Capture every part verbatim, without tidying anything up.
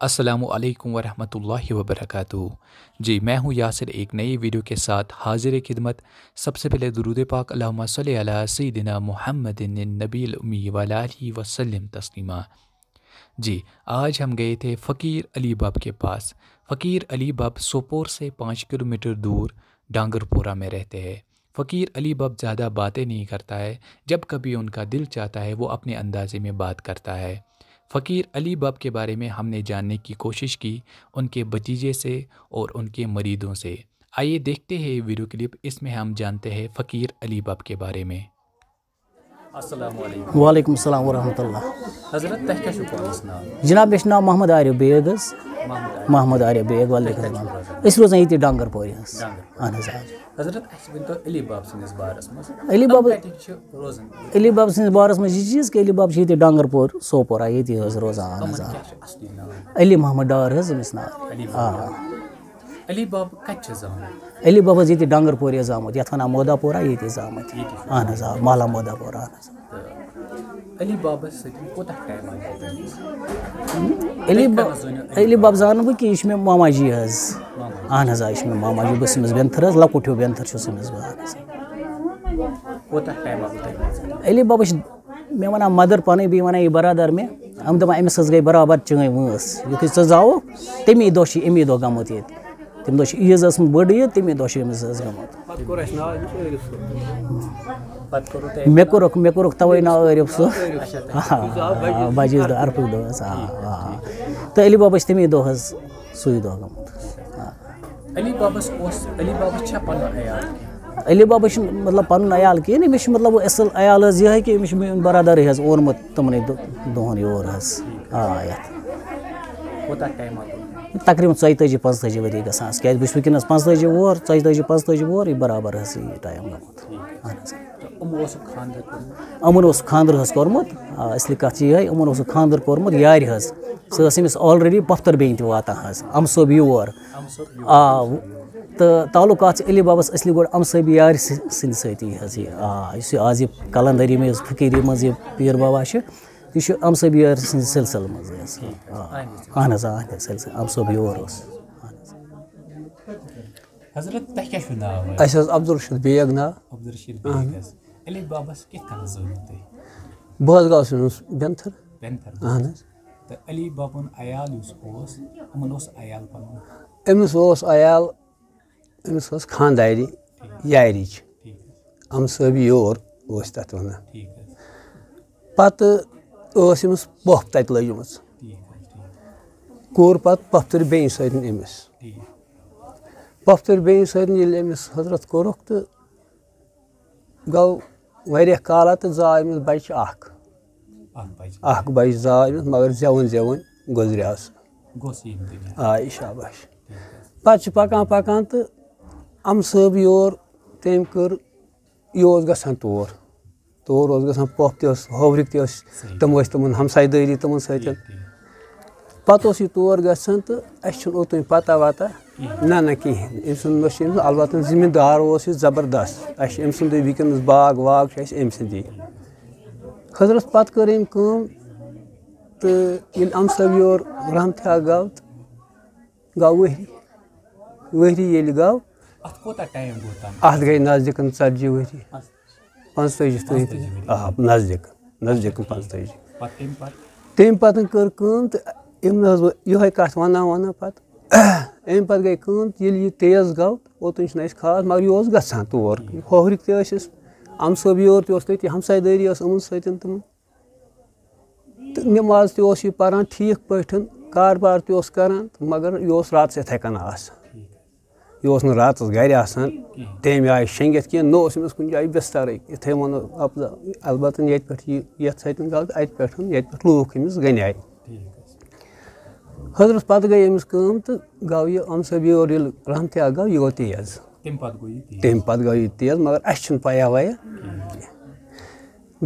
السلام علیکم ورحمۃ اللہ وبرکاتہ۔ جی، میں ہوں یاسر، ایک نئی ویڈیو کے ساتھ حاضر خدمت۔ سب سے پہلے درود پاک، اللہم صلی علی سیدنا محمد النبی الامی وعلی آلہ وسلم تسلیما۔ جی، آج ہم گئے تھے فقیر علی باب کے پاس۔ فقیر علی باب سوپور سے پانچ کلومیٹر دور ڈانگر پورہ میں رہتے ہیں۔ فقیر علی باب زیادہ باتیں نہیں کرتا ہے، جب کبھی ان کا دل چاہتا ہے وہ اپنے اندازے میں بات کرتا ہے۔ فقیر علی باب کے بارے میں ہم نے جاننے کی کوشش کی، ان کے بھتیجے سے اور ان کے مریدوں سے۔ آئیے دیکھتے ہیں یہ ویڈیو کلپ، اس میں ہم جانتے ہیں فقیر علی باب کے بارے میں۔ السلام علیکم۔ وعلیکم السلام ورحمۃ اللہ۔ حضرت، تۄہہِ کیٛاہ چھُو پانَس ناو؟ جناب، مےٚ چھُ ناو محمد عارف بیگ حظ۔ محمد عارف۔ محمد عارف بیگ، وعلیکم تُہۍ کَتہِ چھِو السلام۔ روزان؟ أسۍ روزان ییٚتہِ ڈانگر پورِ حظ۔ ڈانگر پورِ۔ اہن حظ، آ۔ حضرت، اَسہِ ؤنۍ تو علی باب سٕنٛدِس بارَس منٛز۔ علی یِم باب، کَتِکۍ چھِ روزان؟ علی باب سٕنٛدِس بارَس منٛز چھِ یہِ چیٖز کہِ علی باب چھِ ییٚتہِ ڈانگر پور سوپورہ، ییٚتی حظ روزان۔ اہن یِمَن حظ، آ۔ کیٛاہ چھُ اَصلی ناو؟ علی محمد ڈار حظ أمِس ناو۔ علی آ۔ محمد ڈار۔ علی باب کَتہِ چھِ زامُت؟ علی باب حظ ییٚتہِ ڈانگر پورِ حظ زامُت، یَتھ وَنان مودا پورہ، ییٚتہِ حظ زامُت۔ ییٚتی چھُ۔ اہن حظ، آ، محلہ مودا پورہ، اہن حظ۔ تہٕ علی بابَس سۭتۍ کوٗتاہ ٹایم آو تۄہہِ؟ علی تُہۍ با-، کَر حظ زٲنِو علی علی باب باب؟ زانہٕ بہٕ کہِ یہِ چھُ مےٚ ماما جی حظ۔ ماما جی۔ اہن حظ، آ، یہِ چھُ مےٚ ماما جی، بہٕ چھُس أمِس بٮ۪نتھٕر حظ، لۄکُٹ ہیوٗ بٮ۪نتھٕر چھُس أمِس بہٕ، اہن حظ۔ کوٗتاہ ٹایم آو تۄہہِ؟ علی بابَس چھِ مےٚ وَنان مَدَر پَنٕنۍ، بیٚیہِ وَنان یہِ بَرادَر مےٚ، یِم دَپان أمِس حظ گٔے بَرابَر چٲنۍ وٲنٛس، یُتھُے ژٕ زاوُکھ، تَمی دۄہ چھِ، اَمی دۄہ گٔمٕژ ییٚتہِ۔ تَمہِ دۄہ چھِ عیٖذ ٲسمٕژ بٔڑ عیٖد، تَمی دۄہ چھِ أمِس حظ گٔمٕژ۔ پَتہٕ کوٚر اَسہِ ناو أمِس عٲرِف صٲب۔ پَتہٕ کوٚروٕ تۄہہِ مےٚ کوٚرُکھ، مےٚ کوٚرُکھ تَوَے ناو عٲرِف صٲب۔ اچھا، تۄہہِ آ، آ، بَجہِ عیٖذ دۄہ، عرفُک دۄہ حظ، آ، آ۔ تہٕ علی بابا چھِ تَمی دۄہ حظ سُے دۄہ گوٚمُت۔ آ۔ علی بابَس اوس، علی بابَس چھا پَنُن عیال کینٛہہ؟ علی بابا چھُنہٕ مطلب پَنُن عیال کِہیٖنۍ، أمِس چھُ مطلب اَصٕل عیال حظ یِہوٚے کہِ أمِس چھُ میون برادرٕے حظ اونمُت تِمنٕے دۄ-، دۄہَن یور حظ۔ آ، یَتھ۔ کوٗتاہ ٹایم آو تۄہہِ؟ تقریٖباً ژۄیتٲجی پانٛژتٲجی ؤری گژھان حظ، کیٛازِ بہٕ چھُس وٕنکیٚنَس پانٛژتٲجی وُہُر، ژۄیتٲجی پانٛژتٲجی وُہُر، یہِ برابر حظ یہِ ٹایم گوٚمُت۔ اہن حظ۔ تہٕ یِمو اوسُکھ خانٛدر کوٚرمُت؟ یِمَن اوس خانٛدر حظ کوٚرمُت، آ، اصلی کَتھ چھِ یِہوٚے، یِمَن اوسُکھ خانٛدر کوٚرمُت یارِ حظ۔ سُہ ٲس أمِس already پۄپھتٕر بیٚنہِ تہِ واتان حظ، اَمہٕ صٲب یور۔ آ، تہٕ تعلقات چھِ علی بابَس اصلی گۄڈٕ اَمہٕ صٲبی یارِ سٕنٛدِ سۭتی حظ یہِ۔ آ، یُس یہِ آز یہِ قلندری منٛز، فقیٖری منٛز یہِ پیٖر بابا چھِ، یہِ چھُ اَمہٕ صٲبی یارِ سٕنٛدِ سلسلہٕ منٛز حظ۔ آ، اہن حظ، آ، اہن حظ، سلسلہٕ اَمہٕ صٲب یور اوس۔ اہن حظ۔ حضرت، تۄہہِ کیٛاہ چھُو ناو حظ؟ اَسہِ حظ عبدالرشید بیگ ناو۔ عبدالرشید بیگ حظ۔ علی بابَس کِتھ کٔنۍ زٲنِو تُہۍ؟ بہٕ حظ گوٚوُس أمِس بٮ۪نتھٕر۔ بٮ۪نتھٕر۔ اہن حظ۔ تہٕ علی بابُن عیال یُس اوس، یِمَن اوس عیال پَنُن؟ أمِس اوس عیال، أمِس ٲس خانٛدارِ ٹھیٖک۔ یارِچ۔ ٹھیٖک حظ۔ اَمہٕ صٲبی یور ٲسۍ تَتھ وَنان۔ ٹھیٖک حظ۔ پَتہٕ ٲس أمِس پۄپھ تَتہِ لٔجمٕژ۔ ٹھیٖک حظ، ٹھیٖک۔ کوٚر پَتہٕ پۄپھتٕر بیٚنہِ سۭتۍ أمِس۔ ٹھیٖک۔ پۄپھتٕر بیٚنہِ سۭتۍ ییٚلہِ أمِس حضرت کوٚرُکھ تہٕ گوٚو واریاہ کالا تہٕ زاو أمِس بَچہِ اَکھ۔ اَکھ بَچہِ۔ اَکھ بَچہِ زاو أمِس، مگر زٮ۪وُن زٮ۪وُن گُزریو سُہ۔ گوٚو سُہ ییٚمہِ دُنیا۔ آ، یہِ شاباش۔ ٹھیٖک حظ۔ پَتہٕ چھِ پَکان پَکان تہٕ اَمہٕ صٲب یور، تٔمۍ کٔر، یہِ اوس گژھان تور۔ تور اوس گژھان، پۄپھ تہِ ٲس، ہوورِکۍ تہِ ٲسۍ، صحیح۔ تِم ٲسۍ تِمَن ہمسایہِ دٲری تِمَن سۭتۍ۔ ٹھیٖک، ٹھیٖک۔ پَتہٕ اوس یہِ تور گژھان تہٕ اَسہِ چھُنہٕ اوٚتام پَتہ وَتہ۔ کِہیٖنۍ۔ نہ، نہ، کِہیٖنۍ۔ أمۍ سُنٛد مہ چھُ، أمۍ سُنٛد البتہ زٔمیٖندار اوس یہِ زبردست۔ اَسہِ چھِ أمۍ سُنٛدُے وٕنکیٚنَس باغ واغ چھُ اَسہِ أمۍ سُنٛدی۔ حضرت پَتہٕ کٔر أمۍ کٲم تہٕ ییٚلہِ اَمہٕ صٲب یور رحمتہ گوٚو تہٕ گوٚو ؤہری۔ ؤہری ییٚلہِ گوٚو، اَتھ کوٗتاہ ٹایم گوٚو تَنہٕ؟ اَتھ گٔے نزدیٖکَن ژَتجی ؤری۔ اَتھ پانٛژتٲجی تٲجی۔ پانٛژتٲجی ؤری۔ آ، نزدیٖک، نزدیٖکَن پانٛژتٲجی۔ پَتہٕ تَمہِ پَتہٕ؟ تَمہِ پَتہٕ کٔر کٲم تہٕ یِم نہ حظ وۄنۍ یِہوٚے کَتھ وَنان وَنان پَتہٕ، اَمہِ پَتہٕ گٔے کٲم، ییٚلہِ یہِ تیز گوٚو، اوٚتَن چھُنہٕ اَسہِ خاص، مگر یہِ اوس گژھان تور۔ ٹھیٖک۔ ہوہرِکۍ تہِ ٲسۍ أسۍ، اَمہٕ صٲب یور تہِ اوس تٔتی، ہمسایہِ دٲری ٲس یِمَن سۭتۍ تِمَن۔ تہٕ نٮ۪ماز تہِ اوس یہِ پَران ٹھیٖک پٲٹھۍ، کاربار تہِ اوس کَران، مگر یہِ اوس راتَس یِتھَے کَنۍ آسان۔ یہِ اوس نہٕ راتَس گَرِ آسان، کِہیٖنۍ۔ تَمہِ آیہِ شۄنٛگِتھ کینٛہہ، نہ اوس أمِس کُنہِ جایہِ بِستَرٕے۔ یِتھَے ووٚنُکھ اَفضل، البتہ ییٚتہِ پٮ۪ٹھ یہِ یَتھ سۭتۍ گوٚو، اَتہِ پٮ۪ٹھ ییٚتہِ پٮ۪ٹھ لوٗکھ أمِس گَنہِ آیہِ۔ ٹھیٖک حظ۔ حضرت پَتہٕ گٔے أمِس کٲم تہٕ گوٚو یہِ اَمہٕ صٲب یور ییٚلہِ رحمتہ گوٚو، یہِ گوٚو تیز۔ تَمہِ پَتہٕ گوٚو یہِ تیز۔ تَمہِ پَتہٕ گوٚو یہِ تیز، مگر اَسہِ چھُنہٕ پَیہ وَیہ کِہیٖنۍ۔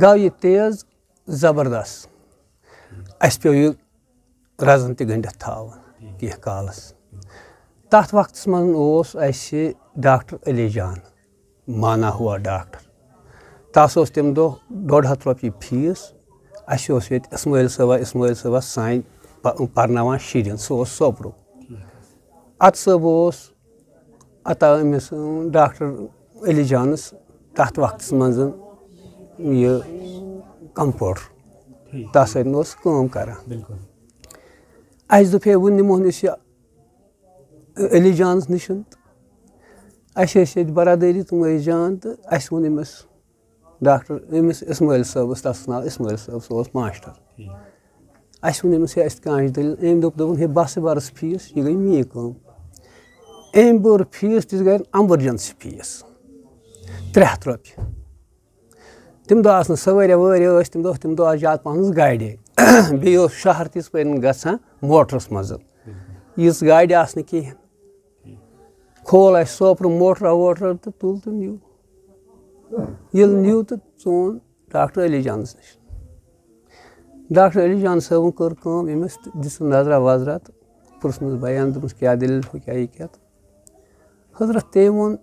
گوٚو یہِ تیز زبردست۔ اَسہِ پیوٚو یہِ رَزَن تہِ گٔنٛڈِتھ تھاوُن کینٛہہ کالَس۔ تَتھ وقتَس منٛز اوس اَسہِ ڈاکٹر علی جان، مانا ہوا ڈاکٹر۔ تَس اوس تَمہِ دۄہ ڈۄڈ ہَتھ رۄپیہِ فیٖس۔ اَسہِ اوس ییٚتہِ اِسمٲعیل صٲبہ، اِسمٲعیل صٲبَس سانہِ پ- پرناوان شُرٮ۪ن، سُہ اوس سوپرُک۔ اَتہٕ صٲب اوس عطا أمِس، اۭں، ڈاکٹر علی جانَس تَتھ وقتَس منٛز یہِ کمپاوڈر، ٹھیٖک۔ تَتھ سۭتۍ اوس کٲم کران۔ بِلکُل۔ اَسہِ دوٚپ، ہے، وۄنۍ نِمون أسۍ یہِ علی جانَس نِش، تہٕ اَسہِ ٲسۍ ییٚتہِ برادٔری، تِم ٲسۍ جان، تہٕ اَسہِ ووٚن أمِس ڈاکٹر، أمِس اسماعیل صٲبَس، تَس اوس ناو اسماعیل صٲب، سُہ اوس ماسٹر۔ ٹھیٖک۔ اَسہِ ووٚن أمِس، ہے، اَسہِ کانٛہہ چھِ دٔلیٖل۔ أمۍ دوٚپ، دوٚپُن، ہے، بَس، ژٕ بَرُس فیٖس، یہِ گٔے میٛٲنۍ کٲم۔ أمۍ بوٚر فیٖس، تِژھ گٔے ایمرجنسی فیٖس، ترٛےٚ ہَتھ رۄپیہِ۔ تَمہِ دۄہ آسہٕ نہٕ سوٲرۍ وٲرۍ، ٲسۍ تَمہِ دۄہ، تَمہِ دۄہ آسہٕ زیادٕ پَہَن گاڑے۔ بیٚیہِ اوس شہر تہِ یِتھ پٲٹھۍ گژھان موٹرَس منٛز۔ یِژھ گاڑِ آسہٕ نہٕ کِہیٖنۍ۔ کھول اَسہِ سوپرٕ موٹرا ووٹرا تہٕ تُل تہٕ نیوٗ۔ ییٚلہِ نیوٗ تہٕ ژون ڈاکٹر علی جانَس نِش۔ ڈاکٹر علی جان صٲبَن کٔر کٲم، أمِس تہٕ دِژٕن نظرا وظرا تہٕ پرٛژھنَس بیان، دوٚپنَس، کیٛاہ دٔلیٖل ہُہ، کیٛاہ یہِ کیٛاہ؟ تہٕ حضرت تٔمۍ ووٚن،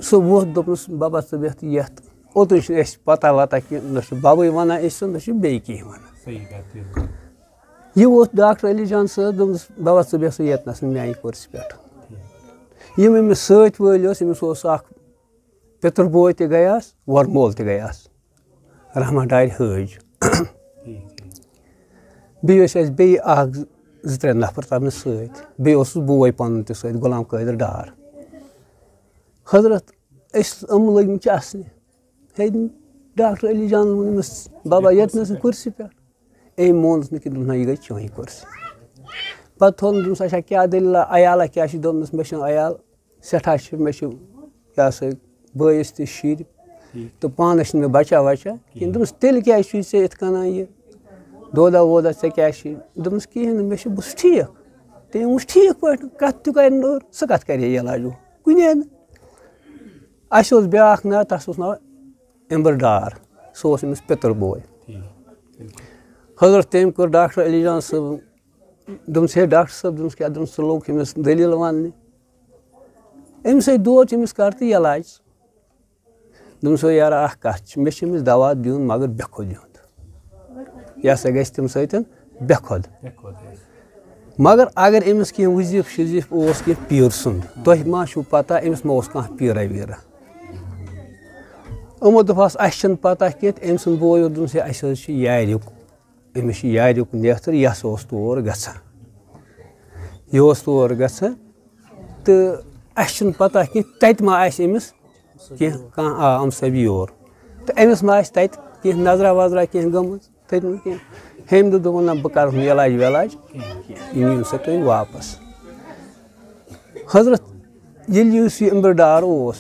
سُہ ووٚتھ، دوٚپنَس، بَبا، ژٕ بیٚہہ تہٕ یَتھ۔ اوٚتُے چھُنہٕ اَسہِ پَتہ وَتہ کینٛہہ، نہ چھُ بَبٕے وَنان أسۍ سُنٛد، نہ چھُ بیٚیہِ کینٛہہ وَنان۔ صحیح کَتھ، بِلکُل۔ یہِ ووٚتھ ڈاکٹر علی جان صٲب، دوٚپنَس، بَبا، ژٕ بیٚہہ سا ییٚتنَس میٛانہِ کُرسی پٮ۪ٹھ۔ یِم أمِس سۭتۍ وٲلۍ ٲسۍ، أمِس اوس اَکھ پِتُر بوے تہِ گٔیاس، وۄرمول تہِ گٔیاس، رحمان ڈارِ حٲج۔ ٹھیٖک، ٹھیٖک۔ بیٚیہِ ٲسۍ اَسہِ بیٚیہِ اَکھ زٕ ترٛےٚ نفر تَمہِ سۭتۍ۔ بیٚیہِ اوسُس بوے پَنُن تہِ سۭتۍ، غلام قٲدِر ڈار۔ حضرت، أسۍ یِم لٔگۍ مٕتۍ چھِ اَسنہِ۔ ہے، ڈاکٹر علی جانَن ووٚن أمِس، بَبا، ییٚتہِ نَس کُرسی پٮ۪ٹھ۔ أمۍ مونُس نہٕ کینٛہہ، دوٚپُن، نہ، یہِ گٔے چٲنی کُرسی۔ پَتہٕ تھوٚونَس، دوٚپمَس، اچھا، کیٛاہ دٔلیٖلہ، عیالہ کیٛاہ چھِ؟ دوٚپنَس، مےٚ چھُنہٕ عیال، سٮ۪ٹھاہ چھِ، مےٚ چھِ، یہِ ہسا یہِ، بٲیِس تہِ شُرۍ، ٹھیٖک۔ تہٕ پانَس چھِنہٕ مےٚ بَچا وَچا کِہیٖنۍ۔ دوٚپمَس، تیٚلہِ کیٛازِ چھُے ژےٚ یِتھ کَنۍ یہِ دۄدا وودا، ژےٚ کیٛاہ چھُے؟ دوٚپمَس، کِہیٖنۍ نہٕ، مےٚ چھُ، بہٕ چھُس ٹھیٖک۔ تٔمۍ ووٚنُس، ٹھیٖک پٲٹھۍ، کَتھ تہِ کَرِ نہٕ، سُہ کَتھ کَرِ ہے علاج؟ کُنے نہٕ۔ اَسہِ اوس بیٛاکھ ناو، تَس اوس ناو اِمبٕر ڈار، سُہ اوس أمِس پِتُر بوے۔ ٹھیٖک۔ حضرت، تٔمۍ کوٚر ڈاکٹر علی جان صٲبَن، دوٚپمَس، ہے ڈاکٹر صٲب، دوٚپمَس، کیٛاہ؟ دوٚپمَس، ژٕ لوٚگُکھ أمِس دٔلیٖل وَننہِ۔ أمِس ہے دود چھُ، أمِس کَر تہٕ علاج۔ دوٚپمَس، ہے یارا، اَکھ کَتھ چھِ، مےٚ چھُ أمِس دَوا دیُن، مگر بے خود دیُن۔ یہِ ہسا گژھِ تَمہِ سۭتۍ بے خود۔ بے خود گژھِ۔ مگر اگر أمِس کینٛہہ وظیٖفہٕ شظیٖفہٕ اوس کینٛہہ پیٖر سُنٛد، تۄہہِ ما چھُو پتہ أمِس ما اوس کانٛہہ پیٖرا ویٖرا؟ یِمو دوٚپہَس، اَسہِ چھَنہٕ پتہ کینٛہہ، تہٕ أمۍ سُنٛد بوے اوس، دوٚپُن، ہے، اَسہِ حظ چھُ یاریُک، أمِس چھُ یاریُک نیتھٕر، یہِ ہسا اوس تور گژھان۔ یہِ اوس تور گژھان، تہٕ اَسہِ چھُنہٕ پتہ کینٛہہ، تَتہِ ما آسہِ أمِس کینٛہہ، کانٛہہ آ، أمۍ سۭتۍ یور۔ تہٕ أمِس ما آسہِ تَتہِ کینٛہہ نظرا وظرا کینٛہہ گٔمٕژ، تٔتۍ منٛز کینٛہہ۔ ہیٚمۍ دوٚپ، دوٚپُن، نہ، بہٕ کَرُن یہِ علاج ویلاج، یہِ نِیِو سا تُہۍ واپَس۔ حضرت، ییٚلہِ یُس یہِ اِمبٕر ڈار اوس،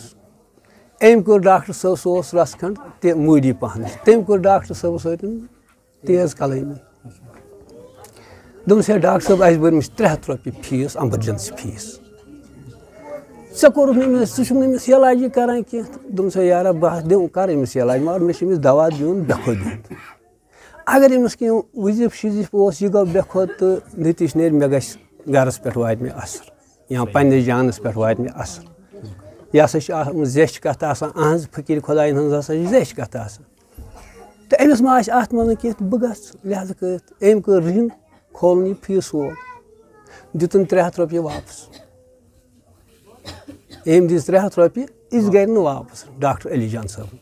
أمۍ کوٚر ڈاکٹر صٲب، سُہ اوس رَژھ کھنٛڈ تہِ موٗدی پَہنَس، تٔمۍ کوٚر ڈاکٹر صٲبَس سۭتۍ تیز کلٲمی۔ دوٚپمَس، ہے ڈاکٹر صٲب، اَسہِ بٔرمٕژ ترٛےٚ ہَتھ رۄپیہِ فیٖس، ایمرجنسی فیٖس۔ ژےٚ کوٚرُتھ نہٕ أمِس، ژٕ چھُکھ نہٕ أمِس علاجی کران کینٛہہ۔ دوٚپمَس، ہے یارا، بہٕ ہا دِمہٕ، کَرٕ أمِس علاج، مگر مےٚ چھُ أمِس دوا دیُن بے خود دیُن۔ اگر أمِس کینٛہہ وظیٖفہٕ شظیٖفہٕ اوس، یہِ گوٚو بے خود تہٕ نتیٖجہٕ نیرِ مےٚ گژھِ گرَس پٮ۪ٹھ واتہِ مےٚ اثر یا پنٛنِس جانَس پٮ۪ٹھ واتہِ مےٚ اثر۔ یہِ ہسا چھِ اَتھ منٛز زیچھِ کَتھ آسان، أہٕنٛز فقیٖر خۄدایَن ہٕنٛز ہسا چھِ زیچھِ کَتھ آسان۔ تہٕ أمِس ما آسہِ اَتھ منٛز کینٛہہ، تہٕ بہٕ گژھٕ لحاظ کٔرِتھ۔ أمۍ کٔر رِنٛگ، کھولُن یہِ فیٖس وول، دیُتُن ترٛےٚ ہَتھ رۄپیہِ واپَس۔ أمۍ دِژ ترٛےٚ ہَتھ رۄپیہِ، یہِ گَرِ نہٕ واپَس ڈاکٹر علی جان صٲبَن۔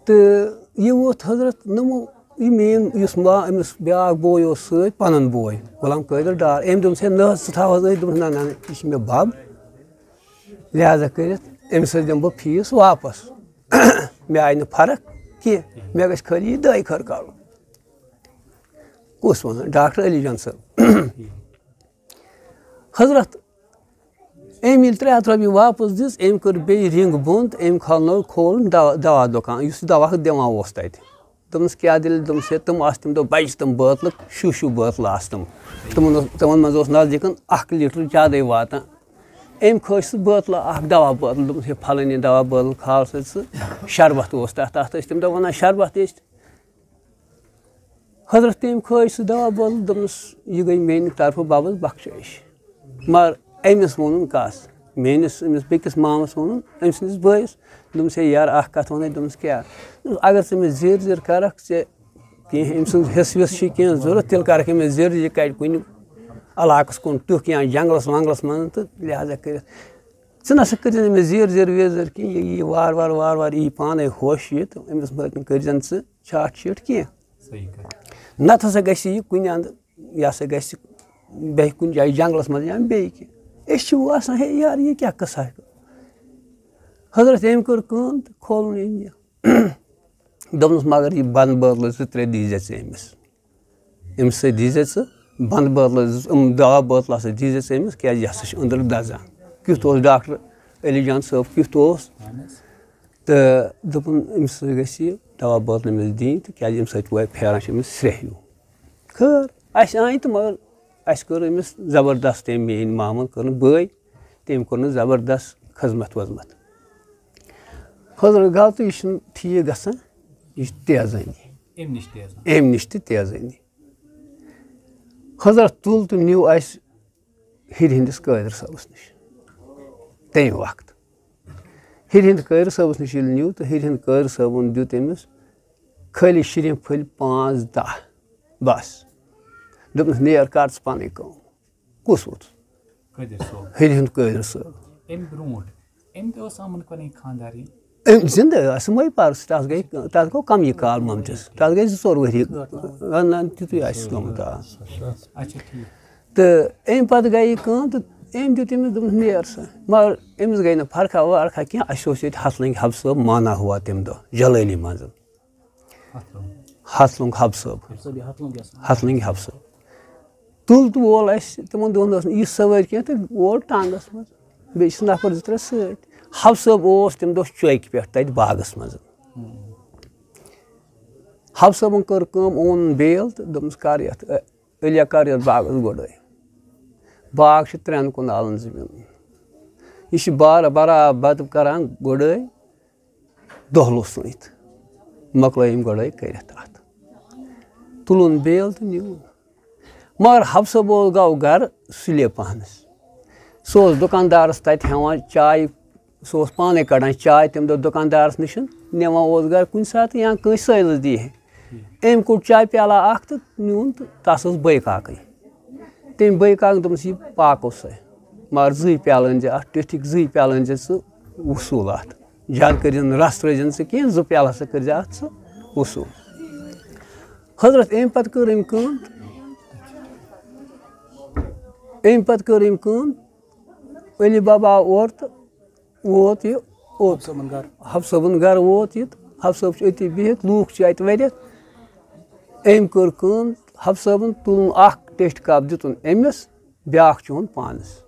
تہٕ یہِ ووت حضرت نمو، یہِ مین یُس ما أمِس بیٛاکھ بوے اوس سۭتۍ، پَنُن بوے، غلام قٲدِر ڈار، أمۍ دوٚپمَس، ہے نہ حظ، ژٕ تھاو حظ أتھۍ، دوٚپمَس، نہ، نہ، نہ، یہِ چھِ مےٚ بَب، لہذا کٔرِتھ أمِس حظ دِمہٕ بہٕ فیٖس واپَس۔ مےٚ آیہِ نہٕ فرق کینٛہہ، مےٚ گژھِ خٲلی یہِ دۄیہِ خٲر کَرُن۔ کُس وَنان؟ ڈاکٹر علی جان صٲب۔ حضرت، أمۍ ییٚلہِ ترٛےٚ ہَتھ رۄپیہِ واپَس دِژ، أمۍ کٔر بیٚیہِ رِنٛگ بۄن تہٕ أمۍ کھولنٲو، کھولُن دَوا، دَوا دُکان، یُس یہِ دَوا دِوان اوس تَتہِ۔ دوٚپمَس، کیٛاہ دٔلیٖل؟ دوٚپمَس، ہے، تِم آسہٕ تَمہِ دۄہ بَجہِ تِم بٲتلہٕ، شوٗ شوٗ بٲتلہٕ آسہٕ تِم۔ تِمَن اوس، تِمَن منٛز اوس نزدیٖکَن اَکھ لیٖٹر زیادَے واتان۔ أمۍ کھٲج سُہ بٲتلہٕ اَکھ دَوا بٲتٕل، دوٚپمَس، ہے، پھلٲنی دَوا بٲتٕل کھال سا ژٕ۔ شربت اوس تَتھ، تَتھ ٲسۍ تَمہِ دۄہ وَنان شربت ٲسۍ۔ حضرت تٔمۍ کھٲج سُہ دوا بٲتل، دوٚپنَس، یہِ گٔے میٛانہِ طرفہٕ بَبَس بخشٲیِش۔ مگر أمِس ووٚنُن کَس؟ میٛٲنِس أمِس بیٚکِس مامَس ووٚنُن، أمۍ سٕنٛدِس بٲیِس، دوٚپمَس، ہے یارٕ، اَکھ کَتھ وَنَے، دوٚپمَس، کیٛاہ؟ دوٚپمَس، اگر ژٕ مےٚ زِر زِر کَرَکھ، ژےٚ کینٛہہ، أمۍ سٕنٛز حِصہٕ وِصہٕ چھِ کینٛہہ ضوٚرَتھ، تیٚلہِ کَرَکھ أمِس زِر، یہِ کَڑِ کُنہِ علاقَس کُن ٹٕکھ یا جنٛگلَس ونٛگلَس منٛز، تہٕ لہذا کٔرِتھ ژٕ نہ سا کٔرۍ زِ نہٕ أمِس زِر زِر وِر زِر کینٛہہ، یہِ یی وارٕ وارٕ وارٕ وارٕ یی پانَے ہوش یہِ، تہٕ أمِس مہ کٔرۍ زٮ۪ن ژٕ چھاٹھ چھیٖٹھ کینٛہہ۔ صحیح کَتھ۔ نَتہٕ ہسا گژھِ یہِ کُنہِ اَندٕ، یہِ ہسا گژھِ بیٚیہِ کُنہِ جایہِ جنٛگلَس منٛز یا بیٚیہِ کینٛہہ۔ أسۍ چھِ وۄنۍ آسان، ہے یارٕ، یہِ کیٛاہ قٕصہ ہیٚکو؟ حضرت أمۍ کٔر کٲم تہٕ کھولُن أمۍ یہِ۔ دوٚپنَس، مگر یہِ بَنٛد بٲتلہٕ زٕ ترٛےٚ دیٖزِ ژٕ أمِس۔ أمِس سۭتۍ دیٖزِ ژٕ بَنٛد بٲتلہٕ زٕ، یِم دوا بٲتلہٕ ہسا دیٖزِ ژٕ أمِس، کیٛازِ یہِ ہسا چھُ أنٛدرٕ دَزان۔ کیُتھ اوس ڈاکٹر علی جان صٲب، کیُتھ اوس؟ اہن حظ۔ تہٕ دوٚپُن، أمِس سۭتۍ گژھِ یہِ دوا بٲتلہٕ أمِس دِنۍ، تہٕ کیٛازِ اَمہِ سۭتۍ واتہِ پھیران چھِ أمِس سرٛیٚہیوٗ۔ خٲر، اَسہِ أنۍ تہٕ مگر اَسہِ کٔر أمِس زبردست، تٔمۍ میٛٲنۍ مامَن کٔر نہٕ بٲے، تٔمۍ کوٚر نہٕ زبردست خدمت وزمت۔ حضرت گوٚو تہٕ یہِ چھُنہٕ ٹھیٖک گژھان، یہِ چھُ تیزٲنی۔ أمۍ نِش تیزان۔ أمۍ نِش تہِ تیزٲنی۔ حضرت تُل تہٕ نیوٗ اَسہِ ہِرِ ہِنٛدِس قٲدِر صٲبَس نِش تَمہِ وقتہٕ۔ ہِرِ ہِنٛدِ قٲدِر صٲبَس نِش ییٚلہِ نیوٗ تہٕ ہِرِ ہِنٛدِ قٲدِر صٲبُن دیُت أمِس خٲلی شِرِنۍ پھٔلۍ پانٛژھ دَہ بَس۔ دوٚپنَس، "نیر، کَر ژٕ پَنٕنۍ کٲم۔" کُس ووت؟ قٲدِر صٲب۔ ہِرِ ہِنٛدِ قٲدِر صٲب۔ اَمہِ برونٛٹھ، أمۍ تہِ اوس آمُت پَنٕنۍ خانٛدارِنۍ۔ أمۍ زِندٕ ٲس، سُہ مَے پَرُس، تَتھ گٔے، تَتھ گوٚو کَمٕے کال مٲمتِس۔ تَتھ گٔے زٕ ژور ؤری۔ نہ، نہ، تیُتُے آسہِ گوٚمُت، آ۔ اچھا، ٹھیٖک۔ تہٕ اَمہِ پَتہٕ گٔے یہِ کٲم تہٕ أمۍ دیُت أمِس، دوٚپنَس، "نیر سا۔" مگر أمِس گٔے نہٕ فرقہ ورقہ کینٛہہ، اَسہِ اوس ییٚتہِ ہَتھ لٔنٛگۍ حب صٲب مانا ہوا تَمہِ دۄہ جلٲلی منٛز۔ ہَتھ لوٚنٛگ۔ ہَتھ لوٚنٛگ حب صٲب۔ حب صٲب، یہِ ہَتھ لوٚنٛگ یَس۔ ہَتھ لٔنٛگۍ حب صٲب۔ تُل تہٕ وول اَسہِ، تِمَن دۄہَن ٲس نہٕ یہِ سوٲرۍ کینٛہہ تہٕ وول ٹانٛگَس منٛز۔ بیٚیہِ چھِ نفر زٕ ترٛےٚ سۭتۍ۔ حب صٲب اوس تَمہِ دۄہ چوکہِ پٮ۪ٹھ تَتہِ باغَس منٛز۔ حب صٲبَن کٔر کٲم، اوٚن بیل تہٕ دوٚپمَس، "کَر یَتھ، اے، علیہ، کَر یَتھ باغَس گُڈٲے۔" باغ چھِ ترٛٮ۪ن کنالَن زٔمیٖن۔ یہِ چھِ بار-، برابر کَران گُڈٲے دۄہلہٕ سۭتۍ۔ مۄکلٲے أمۍ گُڈٲے کٔرِتھ اَتھ۔ تُلُن بیل تہٕ نیوٗن۔ مگر حب صٲب اوس، گوٚو گَرٕ سُلے پَہنَس۔ سُہ اوس دُکاندارَس تَتہِ ہٮ۪وان چاے، سُہ اوس پانَے کَڑان چاے تَمہِ دۄہ دُکاندارَس نِش، نِوان اوس گَرٕ کُنہِ ساتہٕ یا کٲنٛسہِ سٲلِس دی ہے۔ أمۍ کوٚڑ چاے پیالہ اَکھ تہٕ نیوٗن تہٕ تَس ٲس بٔے کاکٕے۔ تٔمۍ بٔے کاکَن دوٚپمَس، "یہِ پاکو سا، مگر زٕے پیالہٕ أنۍ زِ اَتھ، ٹیٚٹھِکۍ زٕے پیالہٕ أنۍ زِ ژٕ وصوٗل اَتھ۔ زیادٕ کٔرۍ زِ نہٕ رَس ترٛٲوۍ زِ نہٕ ژٕ کینٛہہ، زٕ پیالہٕ ہسا کٔرۍ زِ اَتھ ژٕ وصوٗل۔" حضرت، أمۍ پَتہٕ کٔر أمۍ کٲم، أمۍ پَتہٕ کٔر أمۍ کٲم، علی بابا آو اورٕ تہٕ ووت یہِ اوٚت۔ حب صٲبُن گَرٕ۔ حب صٲبُن گَرٕ ووت یہِ تہٕ حب صٲب چھُ أتی بِہِتھ، لوٗکھ چھِ اَتہِ واریاہ۔ أمۍ کٔر کٲم، حب صٲبُن تُلُن اَکھ ٹیٚٹھۍ کَپ دیُتُن أمِس، بیٛاکھ چوٚن پانَس۔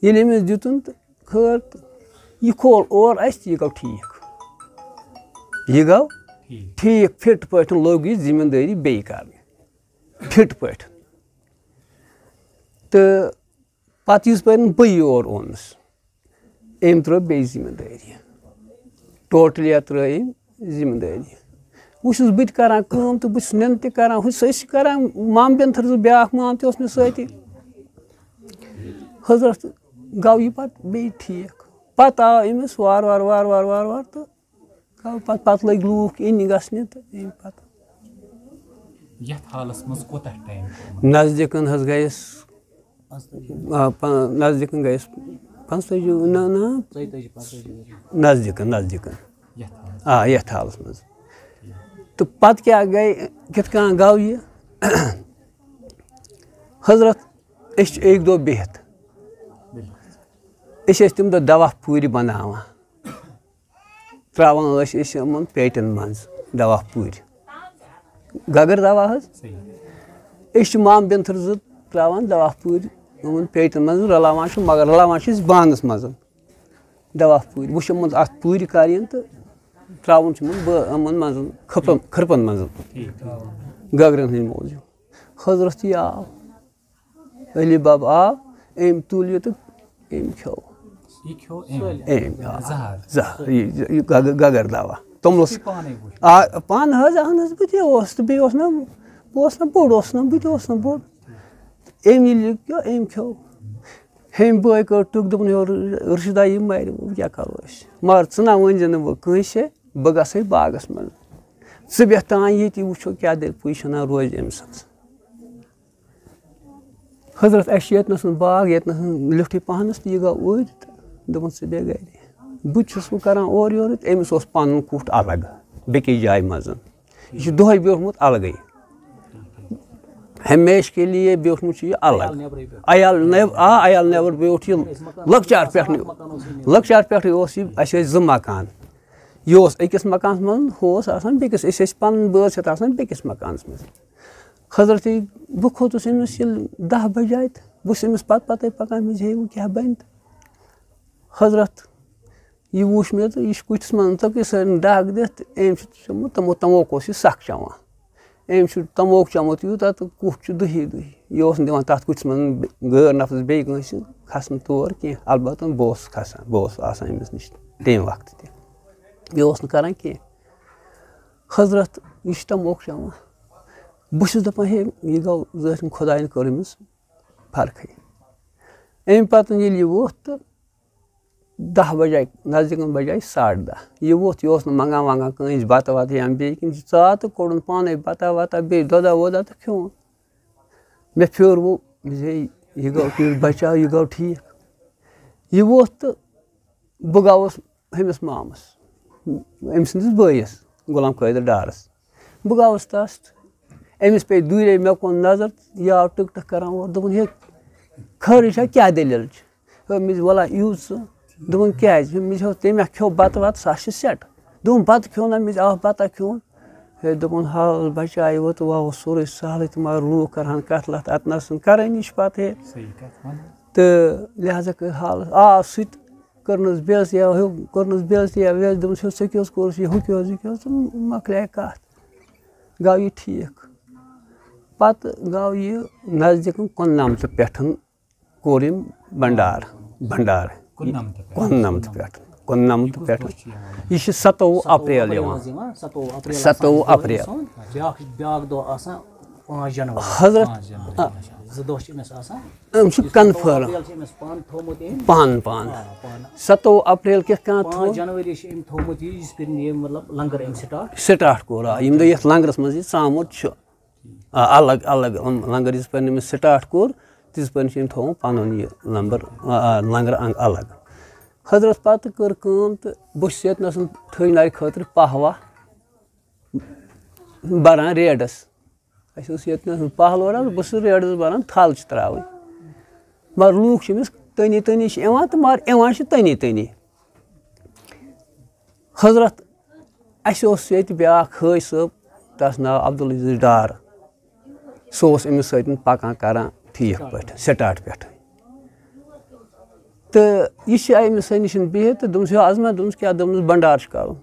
ییٚلہِ أمِس دیُتُن تہٕ خٲر تہٕ یہِ کھول اورٕ اَسہِ تہٕ یہِ گوٚو ٹھیٖک۔ یہِ گوٚو ٹھیٖک۔ ٹھیٖک، فِٹ پٲٹھۍ لوٚگ یہِ زٔمیٖندٲری بیٚیہِ کَرنہِ۔ فِٹ پٲٹھۍ۔ تہٕ پَتہٕ یِژ پھِرِ بہٕ یور اوٚنُس، أمۍ ترٛٲو بیٚیہِ زٔمیٖندٲری۔ ٹوٹلی ترٛٲو أمۍ زٔمیٖندٲری۔ وۄنۍ چھُس بہٕ تہِ کَران کٲم تہٕ بہٕ چھُس نٮ۪نٛدٕ تہِ کَران، ہُہ چھُ أسۍ چھِ کَران، مام بیٚنتھٕر زٕ بیٛاکھ مام تہِ اوس مےٚ سۭتی۔ حضرت، گوٚو یہِ پَتہٕ بیٚیہِ ٹھیٖک۔ پَتہٕ آو أمِس وارٕ وارٕ، وارٕ وارٕ، وارٕ وارٕ تہٕ گوٚو پَتہٕ، پَتہٕ لٔگۍ لوٗکھ یِنہِ گژھنہِ تہٕ أمۍ پَتہٕ۔ یَتھ حالَس منٛز کوٗتاہ ٹایم کوٚرمُت؟ نزدیٖکَن حظ گٔیَس، آ، پا-، نزدیٖکَن گٔیَس پانٛژتٲجی، نہ، نہ۔ ژۄیتٲجی، پانٛژتٲجی ؤری۔ نزدیٖکَن، نزدیٖکَن۔ یَتھ حالَس؟ آ، یَتھ حالَس منٛز۔ تہٕ پَتہٕ کیٛاہ گٔے، کِتھ کٔنۍ گوٚو یہِ؟ حضرت، أسۍ چھِ أکۍ دۄہ بِہِتھ۔ أسۍ ٲسۍ تَمہِ دۄہ دَوا پھوٗرِ بَناوان۔ ترٛاوان ٲسۍ أسۍ یِمَن پیٹٮ۪ن منٛز دَوا پھوٗرِ۔ گَگٕر دَوا حظ۔ صحیح۔ أسۍ چھِ مام بیٚنتھٕر زٕ ترٛاوان دَوا پھوٗرِ یِمَن پیٹٮ۪ن منٛز، رَلاوان چھِ، مگر رَلاوان چھِ أسۍ بانَس منٛز دَوا پھوٗرِ۔ وٕچھ یِمَن اَتھ پھوٗرِ کَرٕنۍ تہٕ ترٛاوُن چھُ یِمَن بہٕ یِمَن منٛز کھٔپَن، کھٔرپَن منٛز۔ ٹھیٖک۔ گَگرَن ہٕنٛدۍ موٗجوٗب۔ حضرت یہِ آو۔ علی بابا آو، أمۍ تُل یہِ تہٕ أمۍ کھیوٚو۔ یہِ کھیوٚو أمۍ؟ أمۍ، آ۔ زہر؟ زہر، یہِ، یہِ گگ-، گگر دوا۔ توٚملَس۔ یہِ پانَے وٕچھ؟ آ، پانہٕ حظ، اہن حظ، بہٕ تہِ اوسُس تہٕ بیٚیہِ اوس نہ، بہٕ اوسُس نہ بوٚڑ، اوسُس نہ، بہٕ تہِ اوسُس نہ بوٚڑ۔ أمۍ ییٚلہِ یہِ کھیوٚو، أمۍ کھیوٚو۔ ہیٚمۍ بٲے کٔر ٹُک، دوٚپُن، "یورٕ رشیٖدا، یہِ مَرِ، وۄنۍ کیٛاہ کَرو أسۍ؟ مگر ژٕ نہ ؤنۍ زِ نہٕ وۄنۍ کٲنٛسہِ، بہٕ گژھٕ ہے باغَس منٛز۔" ژٕ بیٚہہ تام ییٚتی، وٕچھو کیٛاہ دٔلیٖل پُے چھَنا روزِ أمۍ سٕنٛز۔ حضرت، اَسہِ چھِ ییٚتنَس باغ، ییٚتنَس لیوٚٹھٕے پَہنَس، تہٕ یہِ گوٚو أرۍ تہٕ دوٚپُن، "ژٕ بیٚہہ گَرِ۔" بہٕ تہِ چھُس وۄنۍ کَران اورٕ یورٕ، تہٕ أمِس اوس پَنُن کُٹھ الگ بیٚکِس جایہِ منٛز۔ یہِ چھُ دۄہَے بیوٗٹھمُت الگٕے۔ ہمیشہِ کے لیے بیوٗٹھمُت چھُ یہِ الگ۔ عیال نٮ۪برٕے بیوٗٹھ۔ عیال نٮ۪ب-، آ، عیال نٮ۪بر بیوٗٹھ یہِ۔ أکِس مکانَس لۄکچار منٛز پٮ۪ٹھٕ، آسان، اَکھ مکان اوس یہِ نٮ۪برٕ۔ لۄکچار پٮ۪ٹھٕے اوس یہِ، اَسہِ ٲسۍ زٕ مکان۔ یہِ اوس أکِس مکانَس منٛز، ہُہ اوس آسان بیٚکِس، أسۍ ٲسۍ پَنٕنۍ بٲژ ہٮ۪تھ آسان بیٚکِس مکانَس منٛز۔ حضرت، بہٕ کھوٚتُس أمِس ییٚلہِ دَہ بجے تہٕ بہٕ چھُس أمِس پَتہٕ پَتَے پَکان، مےٚ دوٚپمَس، "ہے، وۄنۍ کیٛاہ بَنہِ تہٕ؟" حضرت، یہِ وُچھ مےٚ تہٕ یہِ چھُ کُٹھِس منٛز ژٔکٕے سٲرٕے ڈَکھ دِتھ تہٕ أمۍ چھُ چوٚمُت تَمو-، تَموکھ اوس یہِ سَکھ چٮ۪وان۔ أمۍ چھُ تَموکھ چوٚمُت یوٗتاہ تہٕ کُٹھ چھُ دُہی دُہی۔ یہِ اوس نہٕ دِوان تَتھ کُٹھِس منٛز غٲر نفرَس بیٚیہِ کٲنٛسہِ کھَسنہٕ تور کینٛہہ۔ البتہ بہٕ اوسُس کھَسان، بہٕ اوسُس آسان أمِس نِش تَمہِ وقتہٕ تہِ۔ یہِ اوس نہٕ کَران کینٛہہ۔ حضرت، یہِ چھُ تَموکھ چٮ۪وان۔ بہٕ چھُس دَپان، ہے، یہِ گوٚو ذٲتی خۄدایَن کٔر أمِس فرقٕے۔ اَمہِ پَتہٕ ییٚلہِ یہِ ووٚتھ تہٕ دَہ بَجے، نزدیٖکَن بَجے ساڑٕ دَہ۔ یہِ ووٚتھ، یہِ اوس نہٕ منٛگان ونٛگان کٲنٛسہِ بَتہٕ وَتہٕ یا بیٚیہِ کِنۍ، یہِ ژاو تہٕ کوٚڑُن پانَے بَتہ وَتہ، بیٚیہِ دۄدا وۄدا تہٕ کھیوٚن۔ مےٚ پھیوٚر وۄنۍ، مےٚ دوٚپ، ہے، یہِ گوٚو تیُتھ بَچاو، یہِ گوٚو ٹھیٖک۔ یہِ ووٚتھ تہٕ بہٕ گوٚوُس ہُمِس مامَس، أمۍ سٕنٛدِس بٲیِس، غلام قٲدِر ڈارَس۔ بہٕ گوٚوُس تَس، أمِس پیٚیہِ دوٗرے مےٚ کُن نظر، یہِ آو ٹٕک ٹٕک کَران اورٕ، دوٚپُن، "ہے، خٲرٕے چھا، کیٛاہ دٔلیٖل چھِ؟" ہے، مےٚ دوٚپ، "وَلہ، یِیِو ژٕ۔" دوٚپُن، "کیٛازِ؟" مےٚ دوٚپمَس، "ہے، تٔمۍ ہا کھیوٚو بَتہٕ وَتہٕ، سُہ ہا چھِ سٮ۪ٹ۔" دوٚپُن، "بَتہٕ کھیوٚو نہ؟" مےٚ دوٚپمَس، "آ، بَتہٕ کھیوٚو۔" ہے، دوٚپُن، "حال بَچایہِ وۄنۍ تہٕ وۄنۍ اوس سورُے سہلٕے تہٕ مگر لوٗکھ کَرٕہَن کَتھ لَتھ، اَتہِ نَسَن کَرٲنی چھِ پَتہٕ ہے۔" صحیح کَتھ وَن۔ تہٕ لہذا کٔر حالَس، آو سُہ تہِ، کٔرنَس بے عزتی یا ہیوٚ، کٔرنَس بے عزتی یا وے عزتی، دوٚپمَس، "ہے، ژےٚ کیٛاہ اوس کوٚرُس یہِ، ہُہ کیٛاہ اوس، یہِ کیٛاہ اوس؟" تہٕ مۄکلے کَتھ۔ گوٚو یہِ ٹھیٖک۔ پَتہٕ گوٚو یہِ نزدیٖکَن کُننَمتہٕ پٮ۪ٹھ کوٚر أمۍ بنڈار، بنڈار۔ کُننَمتہٕ پٮ۪ٹھ۔ کُننَمتہٕ پٮ۪ٹھ۔ کُننَمتہٕ یہِ کُس پٮ۪ٹھ۔ دۄہ چھُ یِوان؟ یہِ چھِ سَتووُہ سَتووُہ اپریل اپریل یِوان۔ حظ یِوان، سَتووُہ اپریل سَتووُہ آسان اپریل۔ بیاکھ، بیاکھ دۄہ آسان پانٛژھ جنوری۔ حضرت، پانٛژھ جنوری آ۔ آسان۔ زٕ دۄہ چھِ أمِس آسان۔ أمۍ چھُ یُس سَتووُہ confirm۔ اپریل چھِ أمِس پانہٕ تھوٚومُت أمۍ۔ پانہٕ، پانہٕ۔ آ، پانہٕ۔ سَتووُہ اپریل کِتھ کٔنۍ پانٛژھ تھوٚو؟ جنوری چھِ أمۍ تھوٚومُت یہِ، یُس پَتہٕ یہِ مطلب لنگر أمۍ start۔ Start کوٚر، آ، ییٚمہِ دۄہ یَتھ لنگرَس منٛز یہِ ژامُت چھُ۔ آ، الگ، الگ، یِم لنگر یِتھ پٲٹھۍ أمِس start کوٚر، تِتھ پٲٹھۍ چھِ أمۍ تھوٚومُت پَنُن یہِ لنگر، آ، آ، لنگر انگ الگ۔ حضرت پَتہٕ کٔر کٲم تہٕ بہٕ چھُس ییٚتہِ نَسَن تھٔج نارِ خٲطرٕ پَہہ وَہہ بَران ریڈَس۔ اَسہِ اوس ییٚتہِ نَسَن پَہہ لوران، بہٕ چھُس ریڈَس بَران، تھَل چھِ ترٛاوٕنۍ۔ مگر لوٗکھ چھِ أمِس تٔنی تٔنی چھِ یِوان تہٕ مگر یِوان چھِ تٔنی تٔنی۔ حضرت، اَسہِ اوس ییٚتہِ بیٛاکھ حٲج صٲب، تَس ناو عبدالعزیز ڈار۔ سُہ اوس أمِس سۭتۍ پَکان کَران ٹھیٖک پٲٹھۍ، start پٮ۪ٹھٕ۔ تہٕ یہِ چھِ أمِس نِش بِہِتھ تہٕ دوٚپمَس، "ہے عظمت"، دوٚپمَس، "کیٛاہ؟" دوٚپمَس، "بنڈار چھُ کَرُن۔"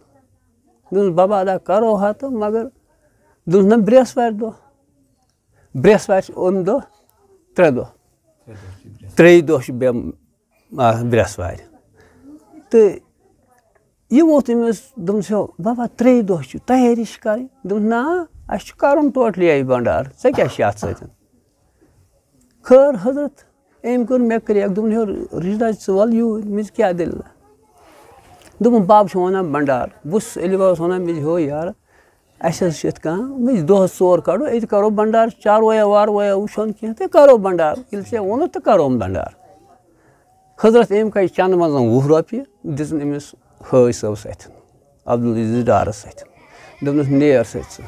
دوٚپمَس، "بَبا، اَدا کَرو ہا تہٕ مگر"، دوٚپمَس، "نہ، برٛٮ۪سوارِ دۄہ، برٛٮ۪سوارِ چھِ اَمہِ دۄہ ترٛےٚ دۄہ، ترٛیٚیہِ دۄہ چھِ بے-، آ، برٛٮ۪سوارِ۔" تہٕ یہِ ووٚتھ أمِس، دوٚپمَس، "ہے بَبا، ترٛیٚیہِ دۄہ چھِ تیٲری چھِ کَرٕنۍ۔" دوٚپمَس، "نہ، اَسہِ چھُ کَرُن totally یہِ بَنڈار، ژےٚ کیٛاہ چھِ اَتھ سۭتۍ؟" خٲر حضرت، أمۍ کٔر مےٚ کرٛیک، دوٚپُن، "ہے رِشدہ، ژٕ وَل یوٗرۍ۔" مےٚ دوٚپُس، "کیٛاہ دٔلیٖلہ؟" دوٚپُن، "بَب چھُ وَنان بَنڈار۔" بہٕ چھُس علی بَبَس وَنان، مےٚ دوٚپُس، "ہے یارٕ، اَسہِ حظ چھِ یِتھ کٔنۍ، مےٚ چھِ دۄہَس ژور کَڑو، أتی کَرو بَنڈار، چارویا وارویا وٕچھو نہٕ کینٛہہ، تہٕ کَرو بَنڈار، ییٚلہِ ژےٚ ووٚنُتھ تہٕ کَرو بَنڈار۔" حضرت أمۍ کَجہِ چَنٛدٕ منٛز وُہ رۄپیہِ، دِژٕن أمِس حٲج صٲبَس اَتھِ، عبدالعزیز ڈارَس اَتھِ۔ دوٚپنَس، "نیر سا ژٕ،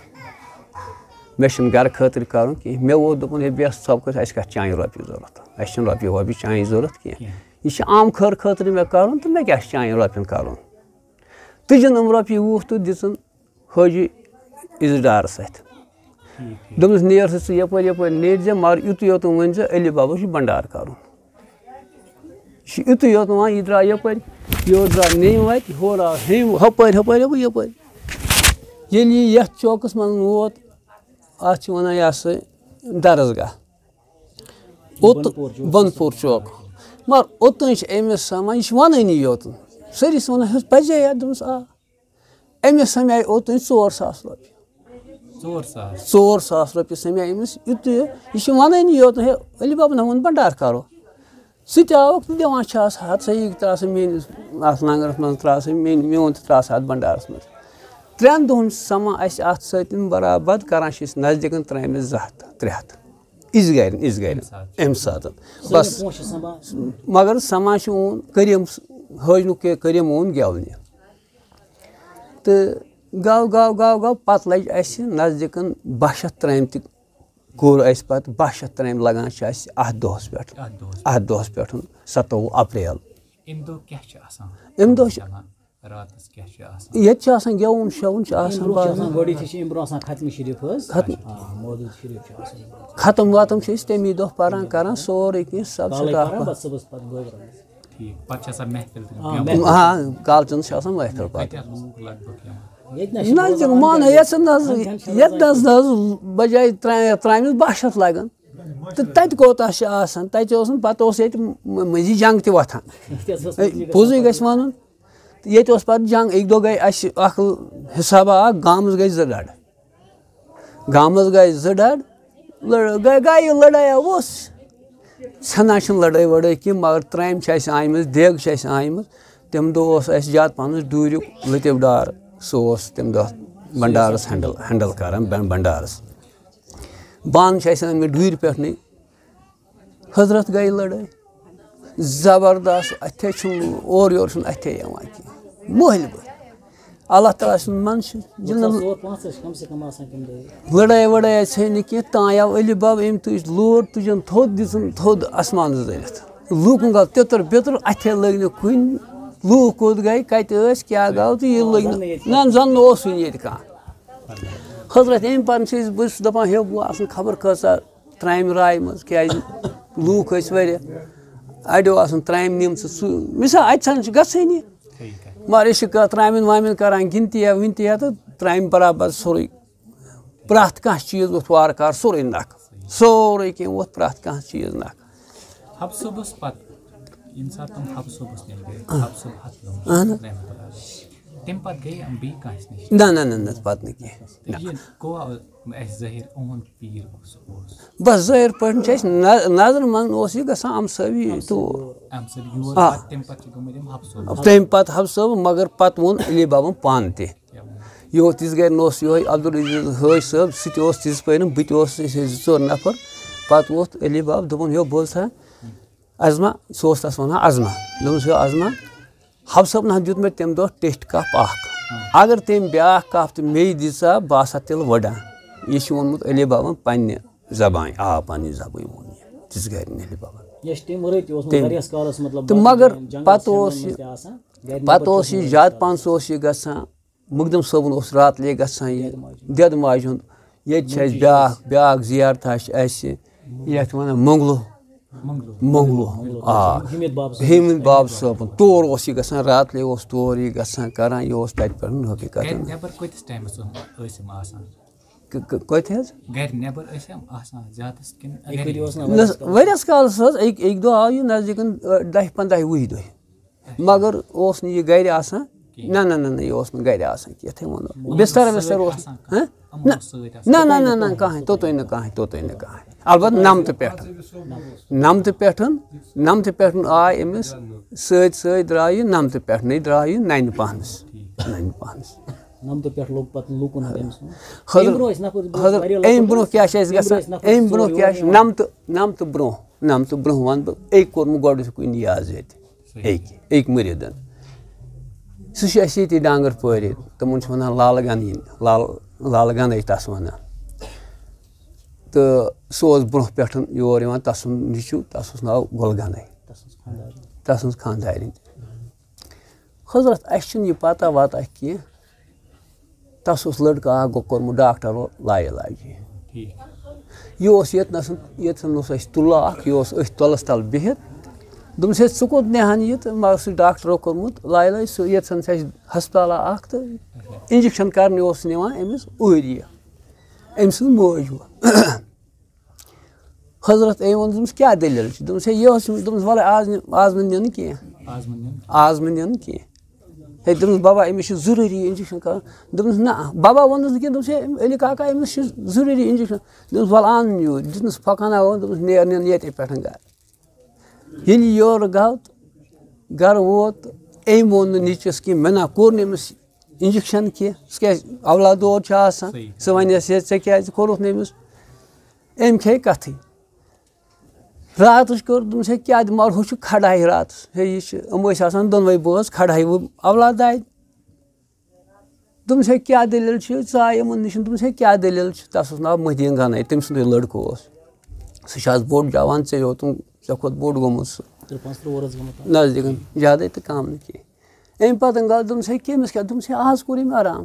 مےٚ چھُنہٕ گَرٕ خٲطرٕ کَرُن کینٛہہ۔" مےٚ ووٚن، دوٚپُن، "ہے بیٚہہ ژھۄپہٕ کٔرِتھ، اَسہِ کَتھ چانہِ رۄپیہِ ضوٚرَتھ؟ اَسہِ چھِنہٕ رۄپیہِ وۄپیہِ چانہِ ضوٚرَتھ کینٛہہ۔ کینٛہہ۔ یہِ چھِ عام خٲر خٲطرٕ مےٚ کَرُن تہٕ مےٚ کیٛاہ چھِ چانہِ رۄپیَن کَرُن؟" تُجِن یِم رۄپیہِ وُہ تہٕ دِژٕن حٲجی عزیز ڈارَس اَتھِ۔ ٹھیٖک، ٹھیٖک۔ دوٚپمَس، "نیر سا ژٕ یَپٲرۍ یَپٲرۍ نیرِ زِ، مگر یُتُے یوت وۄنۍ زِ علی بابا چھُ بنڈار کَرُن۔ یہِ چھُ یُتُے یوت وۄنۍ، یہِ درٛاو یَپٲرۍ، یورٕ درٛاو نیٚیِم وَتہِ، ہورٕ آو ہیٚیِم، ہُپٲرۍ، ہُپٲرۍ، ہُپٲرۍ، یَپٲرۍ۔ ییٚلہِ یہِ یَتھ چوکَس منٛز ووت، اَتھ چھِ وَنان یہِ ہسا درسگاہ۔ اوٚت-، بنپور چوک۔ بنپور چوک۔ مگر اوٚتام چھِ أمِس سَمان، یہِ چھِ وَنٲنی یوت۔ سٲری چھِ وَنان، "ہے، پَزے یا؟" دوٚپمَس، "آ۔" أمِس سَمے اوٚتام ژور ساس رۄپیہِ۔ ژور ساس؟ ژور ساس رۄپیہِ سَمے أمِس۔ یُتُے یہِ چھِ وَنٲنی یوت، "ہے، علی بابا نہ ووٚن بنڈار کَرو۔" سُہ تہِ آوُکھ تہٕ دِوان چھِ آسان، "ہَتہٕ سا یہِ ترٛاو سا میٛٲنِس اَتھ لنٛگرَس منٛز، ترٛاو سا میٛٲنۍ، میون تہِ ترٛاو سا اَتھ بنڈارَس منٛز۔" ترٛٮ۪ن دۄہَن چھُ سَمان اَسہِ اَتھ سۭتۍ برابر، کَران چھِ أسۍ نزدیٖکَن ترٛامہِ زٕ ہَتھ ترٛےٚ ہَتھ۔ اِژھ گرِ، اِژھ گرِ۔ اَمہِ ساتہٕ۔ اَمہِ ساتہٕ۔ بَس۔ پونٛسہٕ چھِ سَمان۔ مگر سَمان چھُ اوٚن کریٖم، حٲجنُک کے-، کریٖم اوٚن گٮ۪ونہِ۔ تہٕ گٮ۪و، گٮ۪و، گٮ۪و، گٮ۪و، پَتہٕ لَجہِ اَسہِ نزدیٖکَن باہ شَتھ ترٛامہِ تہِ کوٚر اَسہِ پَتہٕ، باہ شَتھ ترٛامہِ لَگان چھِ اَسہِ اَتھ دۄہَس پٮ۪ٹھ۔ اَتھ دۄہَس۔ اَتھ دۄہَس پٮ۪ٹھ، سَتووُہ اپریل۔ اَمہِ دۄہ کیٛاہ چھِ آسان؟ اَمہِ دۄہ چھِ چَلان؟ راتَس کیٛاہ چھِ آسان؟ ییٚتہِ چھِ آسان گٮ۪وُن شٮ۪وُن چھُ اَمہِ آسان برونٛہہ چھِ باقٕے۔ آسان، گۄڈٕ یُتھُے چھِ اَمہِ برونٛہہ آسان ختمہِ شریٖف حظ۔ ختم۔ آ، مولوٗد شریٖف چھِ آسان۔ ختم واتم چھِ أسۍ تَمی دۄہ پَران، کَران سورُے کینٛہہ، سب کالَے سٹاف پَران، پَتہٕ۔ پَتہٕ صُبحَس پَتہٕ گوٚبران۔ ٹھیٖک، پَتہٕ چھِ آسان محفِل تہِ آ، گٮ۪وُن۔ محفِل۔ آ، کالچَن چھِ آسان محفِل پَتہٕ۔ کۭتیٛاہ لوٗکھ لگ بگ یِوان؟ ییٚتہِ نہ چھِ نہ، روزان مان، وۄنۍ یَتھ چھَنہٕ نہ حظ، وۄنۍ چھَنہٕ یَتھ نہ حظ، نہ حظ بَجایہِ ترٛا-، ترٛامہِ باہ شَتھ لَگان۔ تہٕ تَتہِ کوتاہ چھِ آسان؟ تَتہِ اوس نہٕ، پَتہٕ اوس ییٚتہِ م-، مٔنٛزی جنٛگ تہِ وۄتھان۔ ییٚتہِ حظ اوس اے، مٔنٛزی گژھان پوٚزُے پَتہٕ۔ گژھِ وَنُن۔ تہٕ ییٚتہِ اوس پَتہٕ جنٛگ، اَکہِ دۄہ گٔے اَسہِ اَکھ حِسابہ اَکھ، گامَس گٔے زٕ ڈَڑ۔ گامَس گٔے زٕ ڈَڑ۔ لڑ-، گٔے، گٔے یہِ لڑٲے اوس۔ ژھٮ۪نان چھِنہٕ لڑٲے وڑٲے کینٛہہ، مگر ترٛامہِ چھِ اَسہِ آنمٕژ، دیگ چھِ اَسہِ آنمٕژ۔ تَمہِ دۄہ اوس اَسہِ زیادٕ پَہنَس ڈوٗرِیُک لطیف ڈار، سُہ اوس تَمہِ دۄہ بھنڈارَس ہینڈل، ہینڈل کران، بھن-، بھنڈارَس۔ بانہٕ چھِ اَسہِ آنمٕتۍ ڈوٗرِ پٮ۪ٹھنٕے۔ حضرت گٔے لڑٲے۔ زبردست، اَتھے چھُنہٕ، اورٕ یورٕ چھُنہٕ اَتھے یِوان کینٛہہ۔ مٔلۍ ؤلۍ۔ اللہ تعالیٰ سُنٛد منشور۔ وۄنۍ ژےٚ ژور پانٛژھ ٲسۍ کم سے کم آسان تَمہِ دۄہ۔ لڑٲے وڑٲے ژھے نہٕ کینٛہہ، تام آو علی بب، أمۍ تُج لور، تُجن تھوٚد، دِژٕن تھوٚد آسمانس زٲلِتھ۔ لوٗکن گوٚو تِتُر بِتُر، اَتھے لٔگۍ نہٕ کُنہِ۔ لوٗکھ کوٚت گٔے، کَتہِ ٲسۍ، کیٛاہ گوٚو تہٕ یہِ لٔگۍ نہٕ، نہ، زَن نہٕ اوسُے ییٚتہِ کانٛہہ۔ حضرت، اَمہِ پَتہٕ چھِ أسۍ، بہٕ چھُس دَپان، ہے، بہٕ آسَن خبر کۭژاہ ترٛامہِ راے منٛز، کیٛازِ لوٗکھ ٲسۍ واریاہ۔ اَڑیو آسَن ترٛامہِ نِمژٕ، سُہ، مِثال، اَتہِ چھَنہٕ چھِ گژھٲنی۔ مگر أسۍ چھِ کَتھ ترٛامٮ۪ن وامٮ۪ن کَران گِنتی یا وِنتی یا، تہٕ ترٛامہِ برابر سورُے، پرٛٮ۪تھ کانٛہہ چیٖز ووٚتھ وارٕ کارٕ سورُے نَکھٕ۔ سورُے کینٛہہ ووٚتھ پرٛٮ۪تھ کانٛہہ چیٖز نَکھٕ۔ حب صٲبَس پَتہٕ، ییٚمہِ ساتہٕ تِم حب صٲبَس نِش گٔے، حب صٲب ہَتھ کِلوٗ اَہَن۔ رحمتہ اللہ علیہ۔ تَمہِ پَتہٕ گٔے یِم بیٚیہِ کٲنٛسہِ نِش؟ نہ، نہ، نہ، نہ، پَتہٕ نہٕ کینٛہہ۔ نہ۔ یہِ گوٚوا اَسہِ ظٲہِر، اُہُنٛد پیٖر کُس اوس؟ بس ظٲہِر پٲٹھۍ چھِ اَسہِ نظ-، نظرِ منٛز اوس یہِ گژھان ہمسٲوی تور۔ ہمسٲوی یور، آ۔ پتہٕ، تَمہِ پَتہٕ چھِ گٔمٕتۍ یِم حب صٲب۔ تَمہِ پَتہٕ حب صٲب، مگر پَتہٕ ووٚن علی بابن پانہٕ تہِ۔ کیٛاہ ووٚن؟ یہِ اوس تِژھ گرِ نہ اوس یِہوٚے عبدالعزیز حٲج صٲب، سُہ تہِ اوس تِژھ پٲرۍ، بہٕ تہِ اوسُس، أسۍ ٲسۍ زٕ ژور نفر۔ پَتہٕ ووٚتھ علی باب، دوٚپُن، "یو بوز سا، عظمہ"، سُہ اوس تَس وَنان عظمہ۔ دوٚپمَس، "یو عظمہ"، حب صٲبن حظ دیُت مےٚ تَمہِ دۄہ ٹیٚٹھۍ کپ اکھ۔ اگر تٔمۍ بیٛاکھ کپ تہِ مے دِژ ہا، بہٕ آسہٕ ہا تیٚلہِ ؤڑان۔ یہِ چھُ ووٚنمُت علی بابن پننہِ زبانہِ، آ، پننہِ زبٲنۍ ووٚن یہِ۔ تِژھ گرِ نہٕ علی بابن۔ یہِ چھُ تَمہِ ورٲے تہِ اوسمُت تٔمۍ، واریاہس کالس، مطلب، تہٕ باقین مگر جنگس پتہٕ شہرن اوس منٛز یہِ، تہِ آسان۔ گرِ پتہٕ نٮ۪بر اوس تہِ یہِ اوسمُت زیادٕ واریاہس پہن، کالس۔ سُہ اوس یہِ گژھان، مقدم صٲبُن اوس راتلے گژھان یہِ دٮ۪دٕ ماجہِ ہُنٛد۔ دٮ۪دٕ ماجہِ ہُنٛد۔ ییٚتہِ چھِ اَسہِ بیٛاکھ، بیٛاکھ زیارتہ چھِ اَسہِ، یَتھ وَنان مۄنٛگلو۔ مۄنٛگلو۔ مۄنٛگلو۔ مۄنٛگلو۔ آ۔ حمید باب صٲب۔ حمید باب صٲبُن۔ تور اوس یہِ گژھان، راتلے اوس تور یہِ گژھان، کران، یہِ اوس تَتہِ پٮ۪ٹھ حقیٖقت۔ گرِ نٮ۪بر کۭتِس ٹایمَس ٲسۍ یِم آسان؟ ک-، ک-، کَتہِ حظ؟ گرِ نٮ۪بر ٲسۍ یِم آسان زیادَس کِنہٕ اَکُے دۄہ اوس نا نہ، واریاہَس کالَس؟ واریاہَس کالَس حظ، أکۍ، أکۍ دۄہ آو یہِ نزدیٖکَن، آ، دَہہِ پنٛداہہِ وُہہِ دۄہہِ۔ مگر اوس نہٕ یہِ گرِ آسان۔ کِہیٖنۍ۔ نہ، نہ، نہ، نہ، یہِ اوس نہٕ گرِ آسان کینٛہہ، یِتھَے ووٚنُو۔ مول بستر اوس وستر سۭتۍ اوس۔ آسان ہہ؟ کانٛہہ؟ یِمَن نہ، اوس سۭتۍ آسان؟ نہ، نہ، نہ، نہ، کٕہٕنۍ، توٚتُے نہٕ کٕہٕنۍ، توٚتُے نہٕ کٕہٕنۍ۔ البتہ نَمتہٕ پٮ۪ٹھ۔ نَمتہٕ پٮ۪ٹھ، نَمتہٕ پٮ۪ٹھ آے أمِس سۭتۍ سۭتۍ درٛاو یہِ نَمتہٕ پٮ۪ٹھ، نَے درٛاو یہِ نَنہِ پہنَس۔ نَنہِ پہنَس۔ نَمتہٕ پٮ۪ٹھ لوٚگ پَتہٕ لوٗکَن ہُنٛد أمِس۔ حضرت، أمۍ برونٛہہ ٲسۍ نفر، حضرت، واریاہ لُکھ أمۍ برونٛہہ کیٛاہ چھِ اَسہِ أمۍ گژھان؟ برونٛہہ ٲسۍ نفر أمۍ برونٛہہ ژور کیٛاہ چھِ؟ یِوان۔ نَمتہٕ، نَمتہٕ برونٛہہ، نَمتہٕ برونٛہہ وَنہٕ بہٕ، أکۍ کوٚر مےٚ گۄڈٕ کُنہِ یہِ حظ ییٚتہِ۔ صحیح۔ أکۍ، أکۍ مُریٖدَن۔ سُہ چھُ اَسہِ ییٚتی ڈانٛگر پورِ، تِمَن چھِ وَنان لالہٕ گَنہٕ یِنۍ، لال-، لالہٕ گَنَے تَس وَنان۔ تہٕ سُہ اوس برونٛہہ پٮ۪ٹھ یور یِوان، تَسُنٛد نیٚچوٗ، تَس اوس ناو گُل گَنَے۔ تَس اوس خانٛدارِنۍ۔ تَس اوس خانٛدارِنۍ۔ حضرت، اَسہِ چھُنہٕ یہِ پَتہ وَتہ کینٛہہ۔ تَس اوس لٔڑکہٕ اَکھ گوٚو کوٚرمُت ڈاکٹر لا علاجی۔ ٹھیٖک۔ یہِ اوس ییٚتہِ نَسَن، ییٚتہِ سَن اوس اَسہِ تُلہٕ اَکھ، یہِ اوس أتھۍ تۄلَس تَل بِہِتھ۔ دوٚپمَس، "ہے، ژٕ کوٚت نِہَن یہِ؟" تہٕ مگر سُہ ڈاکٹرو کوٚرمُت لا علاج، سُہ ییٚتہِ سَن چھِ اَسہِ ہسپتالہ اَکھ تہٕ اِنجَکشَن کَرنہِ اوس نِوان أمِس اوٗرۍ یہِ، أمۍ سٕنٛز موج وۄنۍ۔ حضرت أمۍ ووٚن، دوٚپمَس، "کیٛاہ دٔلیٖل چھِ؟" دوٚپمَس، "ہے، یہِ اوس"، دوٚپمَس، "وَلہٕ آز نہِ-، آز نہٕ نِنہٕ کینٛہہ۔ آز مہٕ نِن۔ آز مہٕ نِنہٕ کینٛہہ۔" ہے، دوٚپمَس، "بابا، أمِس چھِ ضروٗری اِنجَکشَن کَرُن۔" دوٚپمَس، "نہ۔" بابا ووٚنُس نہٕ کینٛہہ، دوٚپمَس، "ہے، علی کاکا، أمِس چھِ ضروٗری اِنجَکشَن۔" دوٚپمَس، "وَلہٕ اَن یوٗرۍ۔" دیُتنَس پھۄکھناوان، دوٚپمَس، "نیر نِن ییٚتے پٮ۪ٹھ گَرٕ۔" ییٚلہِ یورٕ گوٚو تہٕ گَرٕ ووت، أمۍ ووٚن نہٕ نیٚچوِس کینٛہہ، مےٚ نہ کوٚر نہٕ أمِس انجیکشن کینٛہہ، سُہ کیٛازِ اولاد دود چھُ آسان، صحیح۔ سُہ وَنہِ اَسہِ، "ہے، ژےٚ کیٛازِ کوٚرُتھ نہٕ أمِس؟" أمۍ کھیٚیہِ کَتھٕے۔ راتَس کوٚر، دوٚپمَس، "ہے، کیٛاہ دِ-، مگر ہُہ چھُ کھڑاے راتَس۔ ہے، یہِ چھُ، یِم ٲسۍ آسان دۄنوَے بٲژ کھڑاے، وۄنۍ اولاد آے۔" دوٚپمَس، "ہے، کیٛاہ دٔلیٖل چھِ؟ ژٕ آے یِمَن نِش۔" دوٚپمَس، "ہے، کیٛاہ دٔلیٖل چھِ؟" تَس اوس ناو محی الدیٖن گنایی، تٔمۍ سُنٛدُے لٔڑکہٕ اوس۔ سُہ چھُ آز بوٚڑ جوان، ژےٚ یوتُن، ژےٚ کھۄتہٕ بوٚڑ گوٚمُت سُہ۔ ترٛےٚ پانٛژھ ترٛےٚ وُہُر حظ گوٚمُت۔ نزدیٖکَن، زیادَے تہٕ کَم نہٕ کینٛہہ۔ أمۍ پَتہٕ گوٚو، دوٚپمَس، "ہے، کٔمِس کیٛاہ؟" دوٚپمَس، "ہے، آز کوٚر أمۍ آرام۔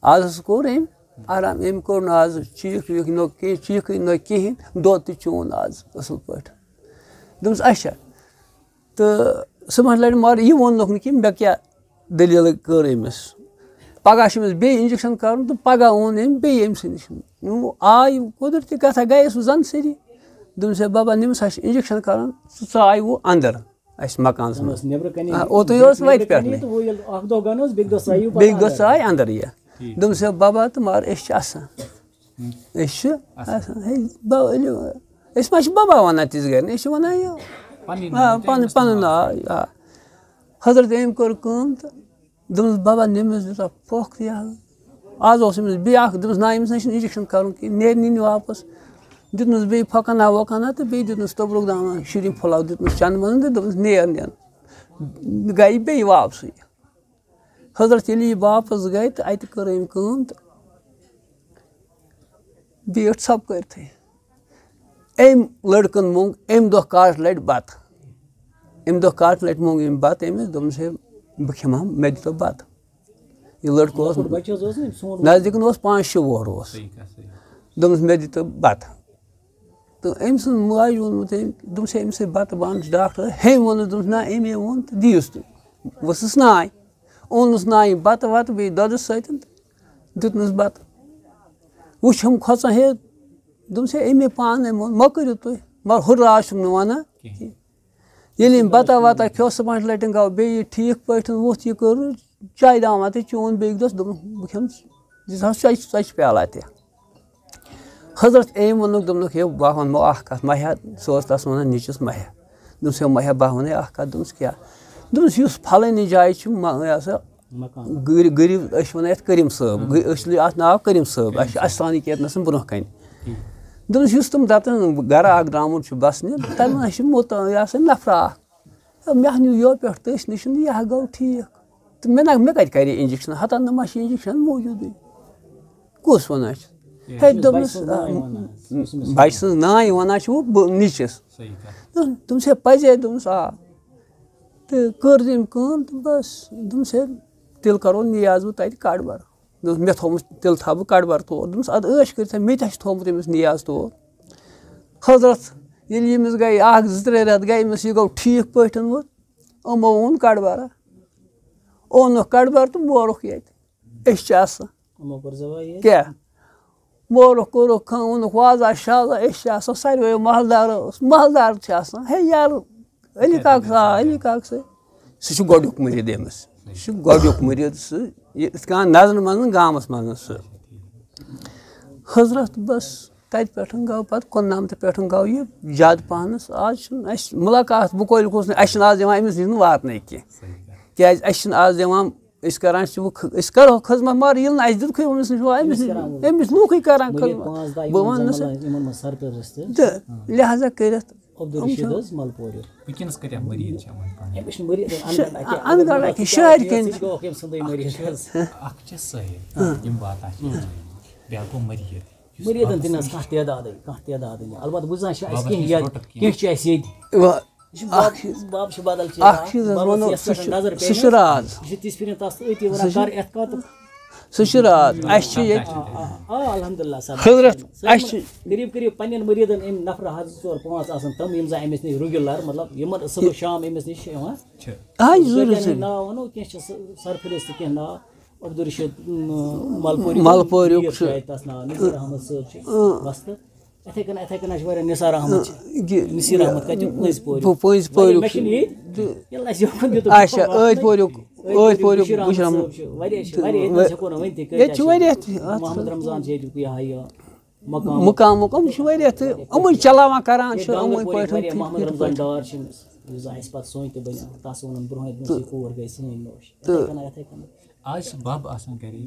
آز ہسا کوٚر أمۍ آرام۔ أمۍ کوٚر نہٕ آز چیٖک ویٖک نہ کینٛہہ، چیٖکٕے نہ کِہیٖنۍ، دۄد تہِ چوٚن آز اَصٕل پٲٹھۍ۔" دوٚپمَس، "اچھا۔" تہٕ صُبحَس لَٹہِ مگر یہِ ووٚننُکھ نہٕ کہِ مےٚ کیٛاہ دٔلیٖل کٔر أمِس۔ پَگاہ چھُ أمِس بیٚیہِ انجیکشن کَرُن تہٕ پَگاہ اوٚن أمۍ بیٚیہِ أمۍ سٕے نِش۔ وۄنۍ آے قۄدرتی کَتھا، گٔیے سُہ زَن سٲری۔ دوٚپمَس، "ہے بابا، نِمہٕ سا چھِ انجیکشن کَرُن، ژٕ ژاے وۄنۍ اَندَر اَسہِ مَکانَس منٛز۔" اوتُے اوس وَتہِ پٮ۪ٹھ نہٕ۔ تہٕ وۄنۍ ییٚلہِ اَکھ دۄہ گَنوس، بیٚکہِ دۄہ ژایہِ یہِ پَتہٕ بیٚکہِ دۄہ اَندَر۔ ژاے اَندَر یہِ۔ ٹھیٖک۔ دوٚپمَس، "ہے بابا، تہٕ مگر أسۍ چھِ اَسان۔ أسۍ چھِ اَسان۔ ہے، بابا، ؤلِو، أسۍ ما چھِ بابا وَنان تِژھ گَرِ؟ أسۍ چھِ وَنان یہِ۔" پَنٕنۍ آ، ناو تہٕ پَنٕنۍ، أمِس پَنُن ناو۔ ناو، آ۔ حضرت أمۍ کٔر کٲم تہٕ دوٚپمَس، "بابا، نِمَس دِژا پھۄکھ تہِ یَلہٕ۔" آز اوس أمِس بیٚیہِ اَکھ، دوٚپمَس، "نہ، أمِس نہ چھُنہٕ انجیکشن کَرُن کینٛہہ، نیرِ نِنہِ واپَس۔" دیُتنَس بیٚیہِ پھۄکَنا وۄکَنا تہٕ بیٚیہِ دیُتنَس توٚبرُک دامن شُرِم پھُلاو دیُتنَس چَنٛدٕ منٛز تہٕ دوٚپنَس، "نیر، نیر۔" گٔیہِ بیٚیہِ واپسٕے۔ حضرت ییٚلہِ یہِ واپس گٔے تہٕ اَتہِ کٔر أمۍ کٲم تہٕ بیٖٹھ ژھۄپہٕ کٔرتھٕے۔ أمۍ لٔڑکن موٚنگ اَمہِ دۄہ کاٹہٕ لٹہِ بتہٕ۔ اَمہِ دۄہ کاٹہٕ لٹہِ موٚنگ أمۍ بتہٕ أمِس، دوٚپنَس، "ہے، بہٕ کھٮ۪مہٕ ہا، مےٚ دِتو بتہٕ۔" یہِ لٔڑکہٕ اوس لۄکُٹ بچہٕ حظ اوس نہٕ، سون نزدیٖکن اوس پانٛژھ شےٚ وُہُر اوس۔ صحیح کَتھ، صحیح۔ دوٚپنَس، "مےٚ دِتو بتہٕ۔" تہٕ أمۍ سٕنٛز ماجہِ ووٚنمُت أمۍ، دوٚپمَس، "ہے، أمِس ہے بَتہٕ بَنٛد چھُ ڈاکٹر۔" ہے ووٚنُس، دوٚپمَس، "نہ، أمۍ ہے ووٚن تہٕ دِیُس تہٕ۔" ؤژھٕس ناے، اوٚنُس نایہِ بَتہٕ وَتہٕ بیٚیہِ دۄدَس سۭتۍ تہٕ دیُتنَس بَتہٕ۔ وٕچھُم کھۄژان، ہے، دوٚپمَس، "ہے، أمۍ ہے پانَے ووٚن، مہ کٔرِو تُہۍ، مگر ہُہ راز چھُم نہٕ وَنان کِہیٖنۍ۔" ییٚلہِ أمۍ بَتہ وَتہ کھیوٚو، صُبحَن لَٹہِ گوٚو بیٚیہِ ٹھیٖک پٲٹھۍ، ووٚتھ یہِ کٔر، چایہِ دامہ تہِ چیوٚن بیٚکہِ دۄہ، دوٚپُن، "بہٕ کھٮ۪مہٕ ژۄچہِ، ژۄچہِ پیالہ تہِ۔" حضرت أمۍ ووٚنُکھ، دوٚپنُکھ، "ہے، بہٕ وَنمو اَکھ کَتھ، مَہیا"، سُہ اوس تَس وَنان نِچِس مَہیا۔ دوٚپمَس، "ہے مَہیا، بہٕ وَنے اَکھ کَتھ۔" دوٚپمَس، "کیٛاہ؟" دوٚپمَس، "یُس پھلٲنی جایہِ چھُ، مَ-، یہِ ہسا، مکان۔ غری-، غریٖب، أسۍ چھِ وَنان یَتھ کریٖم صٲب، غ-، أسۍ چھِ اَتھ ناو کریٖم صٲب، اَسہِ چھِ اَسہِ سانٕے کیتنَس برونٛہہ کَنہِ۔" دوٚپمَس، "یُس تِم دَپان گَرٕ اَکھ درٛامُت چھُ بَسنہِ، تَتہِ ما چھِ مُت-، یہِ ہسا نفرا اَکھ؟" مےٚ ہا نیوٗ یورٕ پٮ۪ٹھ تٔسۍ نِش، یہِ ہا گوٚو ٹھیٖک۔ تہٕ مےٚ نہ، مےٚ کَتہِ کَرِ اِنجَکشَن؟ ہَتَن نہ ما چھِ اِنجَکشَن موٗجوٗدٕے۔ کُس وَنان چھُ؟ ہے، یُس دوٚپمَس، بَچہِ سٕنٛز ناے وَنان چھُ، آ، یُس أمِس بَچہِ سٕنٛز ناے وَنان چھُ، بہٕ نِچَس۔ صحیح کَتھ۔ تہٕ دوٚپمَس، ہے، پَزے، دوٚپمَس، آ۔ تہٕ کٔر تٔمۍ کٲم تہٕ بَس، دوٚپمَس، ہے، تیٚلہِ کَرو نیاز بہٕ تَتہِ کَڑ بَر۔ دوٚپمَس، مےٚ تھوٚومُت، تیٚلہِ تھاوٕ بہٕ کَڑ بَر تور۔ دوٚپمَس، اَدٕ عٲش کٔرِتھ، مےٚ تہِ ہا چھُ تھوٚومُت أمِس نیاز تور۔ حضرت، ییٚلہِ ییٚمِس گٔے اَکھ زٕ ترٛےٚ رٮ۪تھ گٔے أمِس، یہِ گوٚو ٹھیٖک پٲٹھۍ وۄنۍ، یِمو اوٚن کَڑ بَرا۔ اوٚنُکھ کَڑ بَر تہٕ مورُکھ ییٚتہِ۔ أسۍ چھِ آسان۔ یِمو کوٚر زَوا ییٚتہِ؟ کیٛاہ؟ مورُکھ کوٚرُکھ کٲم، اوٚنُکھ وازا شازا، أسۍ چھِ آسان ساروِیو محلہٕ دارو، محلہٕ دار چھِ آسان، ہے یارٕ، علی کاکہٕ سا، علی کاکہٕ سا۔ سُہ چھُ گۄڈٕنیُک مُریٖد أمِس۔ سُہ چھُ گۄڈٕنیُک مُریٖد سُہ، یہِ یِتھ کٔنۍ نظرَن منٛز نہٕ، گامَس منٛز نہٕ سُہ۔ حضرت بَس تَتہِ پٮ۪ٹھ گوٚو پَتہٕ کُننَمتہٕ پٮ۪ٹھ گوٚو یہِ زیادٕ پَہنَس۔ آز چھُنہٕ اَسہِ مُلاقات، بہٕ کۄلہِ کھوٚس نہٕ، اَسہِ چھُنہٕ آز یِوان أمِس نِش نہٕ واتنَے کینٛہہ۔ کیٛازِ اَسہِ چھِنہٕ آز یِوان، أسۍ کَران چھِ وۄنۍ خ-، أسۍ کَرو خدمت، مگر ییٚلہِ نہٕ اَسہِ دیُتکھٕے أمِس نِش واتنَے، أمِس أمِس نِش کَران لوٗکھٕے کَران مُریٖد خدمت۔ پانٛژھ دَہ بہٕ یِمَن وَنہٕ زَن نہٕ سا۔ مطلب یِمَن منٛز سرپرست۔ تہٕ لہذا کٔرِتھ عبدالرشید یِم چھِ حظ ملپورِ۔ وٕنکیٚنَس کۭتیاہ مُریٖد چھِ یِمَن پنٕنۍ؟ أمِس چھِ مُریٖد اَنگَنڈ اَکہِ، اَنگَنڈ اَکہِ، شہرۍ کٮ۪ن۔ ژٕ گوٚوکھ أمۍ سُنٛدٕے مُریٖد حظ۔ اَکھ چھِ سٲحِل، ہاں۔ یِم واتان چھِ۔ بیٛاکھ گوٚو مُریٖد۔ یُس مُریٖدَن تہِ نہ حظ کانٛہہ تعدادٕے، کانٛہہ تعدادٕے نہٕ۔ البتہ بہٕ زانہٕ چھِ اَسہِ بابا کینٛہہ چھُس ییٚتہِ، روٚٹُک کینٛہہ۔ کینٛہہ چھِ اَسہِ ییٚتہِ۔ وا-، یہِ چھُ باب-، اَکھ چیٖز، باب چھُ بدل چیٖز۔ اَکھ چیٖز حظ بابَس وَنو، یَتھ سُہ پٮ۪ٹھ چھُ، نظر سُہ پیٚیہِ چھُ نہ۔ راز۔ یہِ چھِ تِژھ پھِرِ تَس تہٕ أتی وَنان، سُہ چھُ، کَر یَتھ کَتھ؟ سُہ چھُ راز۔ اَسہِ چھِ ییٚتہِ آ، آ، آ، الحمدللہ سَر۔ حضرت، سَر، اَسہِ چھِ قریٖب قریٖب پنٛنٮ۪ن مُریٖدَن أمۍ نفرٕ حظ زٕ ژور پانٛژھ آسَن تِم، یِم زَن أمِس نِش regular، مطلب، یِمَن صُبح شام أمِس نِش چھِ یِوان۔ آ، یہِ ضروٗری، کیٛاہ ضروٗری۔ ناو وَنو، کینٛہہ چھِ سَ-، سرفہرست کینٛہہ ناو، عبدالرشید، م-، ملپوریُک ملپوریُک پیٖر چھُ۔ چھُ اَتہِ تَس ناو، نثار احمد صٲب چھِ اۭں۔ وَستہٕ۔ اِتھَے کٔنۍ، اِتھَے کٔنۍ چھِ واریاہ، نثار احمد چھِ۔ اۭں، یہِ، نصیر احمد کَتہِ؟ پٔنٛزۍ پورِ۔ پٔنٛزۍ پورِ۔ مےٚ چھِنہٕ ییٚتہِ، تہٕ ییٚلہِ اَسہِ یوکُن دیُتُکھ اچھا، أتھۍ پورِ۔ أتھۍ پورِ بشیٖر احمد صٲب چھِ، واریاہ چھِ، واریاہ ییٚتہِ چھِ، ییٚتہِ چھِ واریاہ تہِ، اَتھ ییٚتہِ چھِ واریاہ تہِ۔ محمد رمضان چھِ ییٚتیُک یہِ ہا یہِ مقام۔ مقامُک، یِم چھِ واریاہ تہٕ یِمَے چلاوان کران چھِ یِمَے پٲٹھۍ۔ واریاہ محمد رمضان ڈار چھِ أمِس، یُس زَن اَسہِ پَتہٕ سونٛچ تہٕ بَنیو، تَس ووٚنُم برونٛہہ، دوٚپمَس، یہِ کوٗر گٔے سٲنۍ نوش۔ تہٕ یِتھَے کٔنۍ، یِتھَے کٔنۍ۔ آز چھِ بَب آسان گَرے۔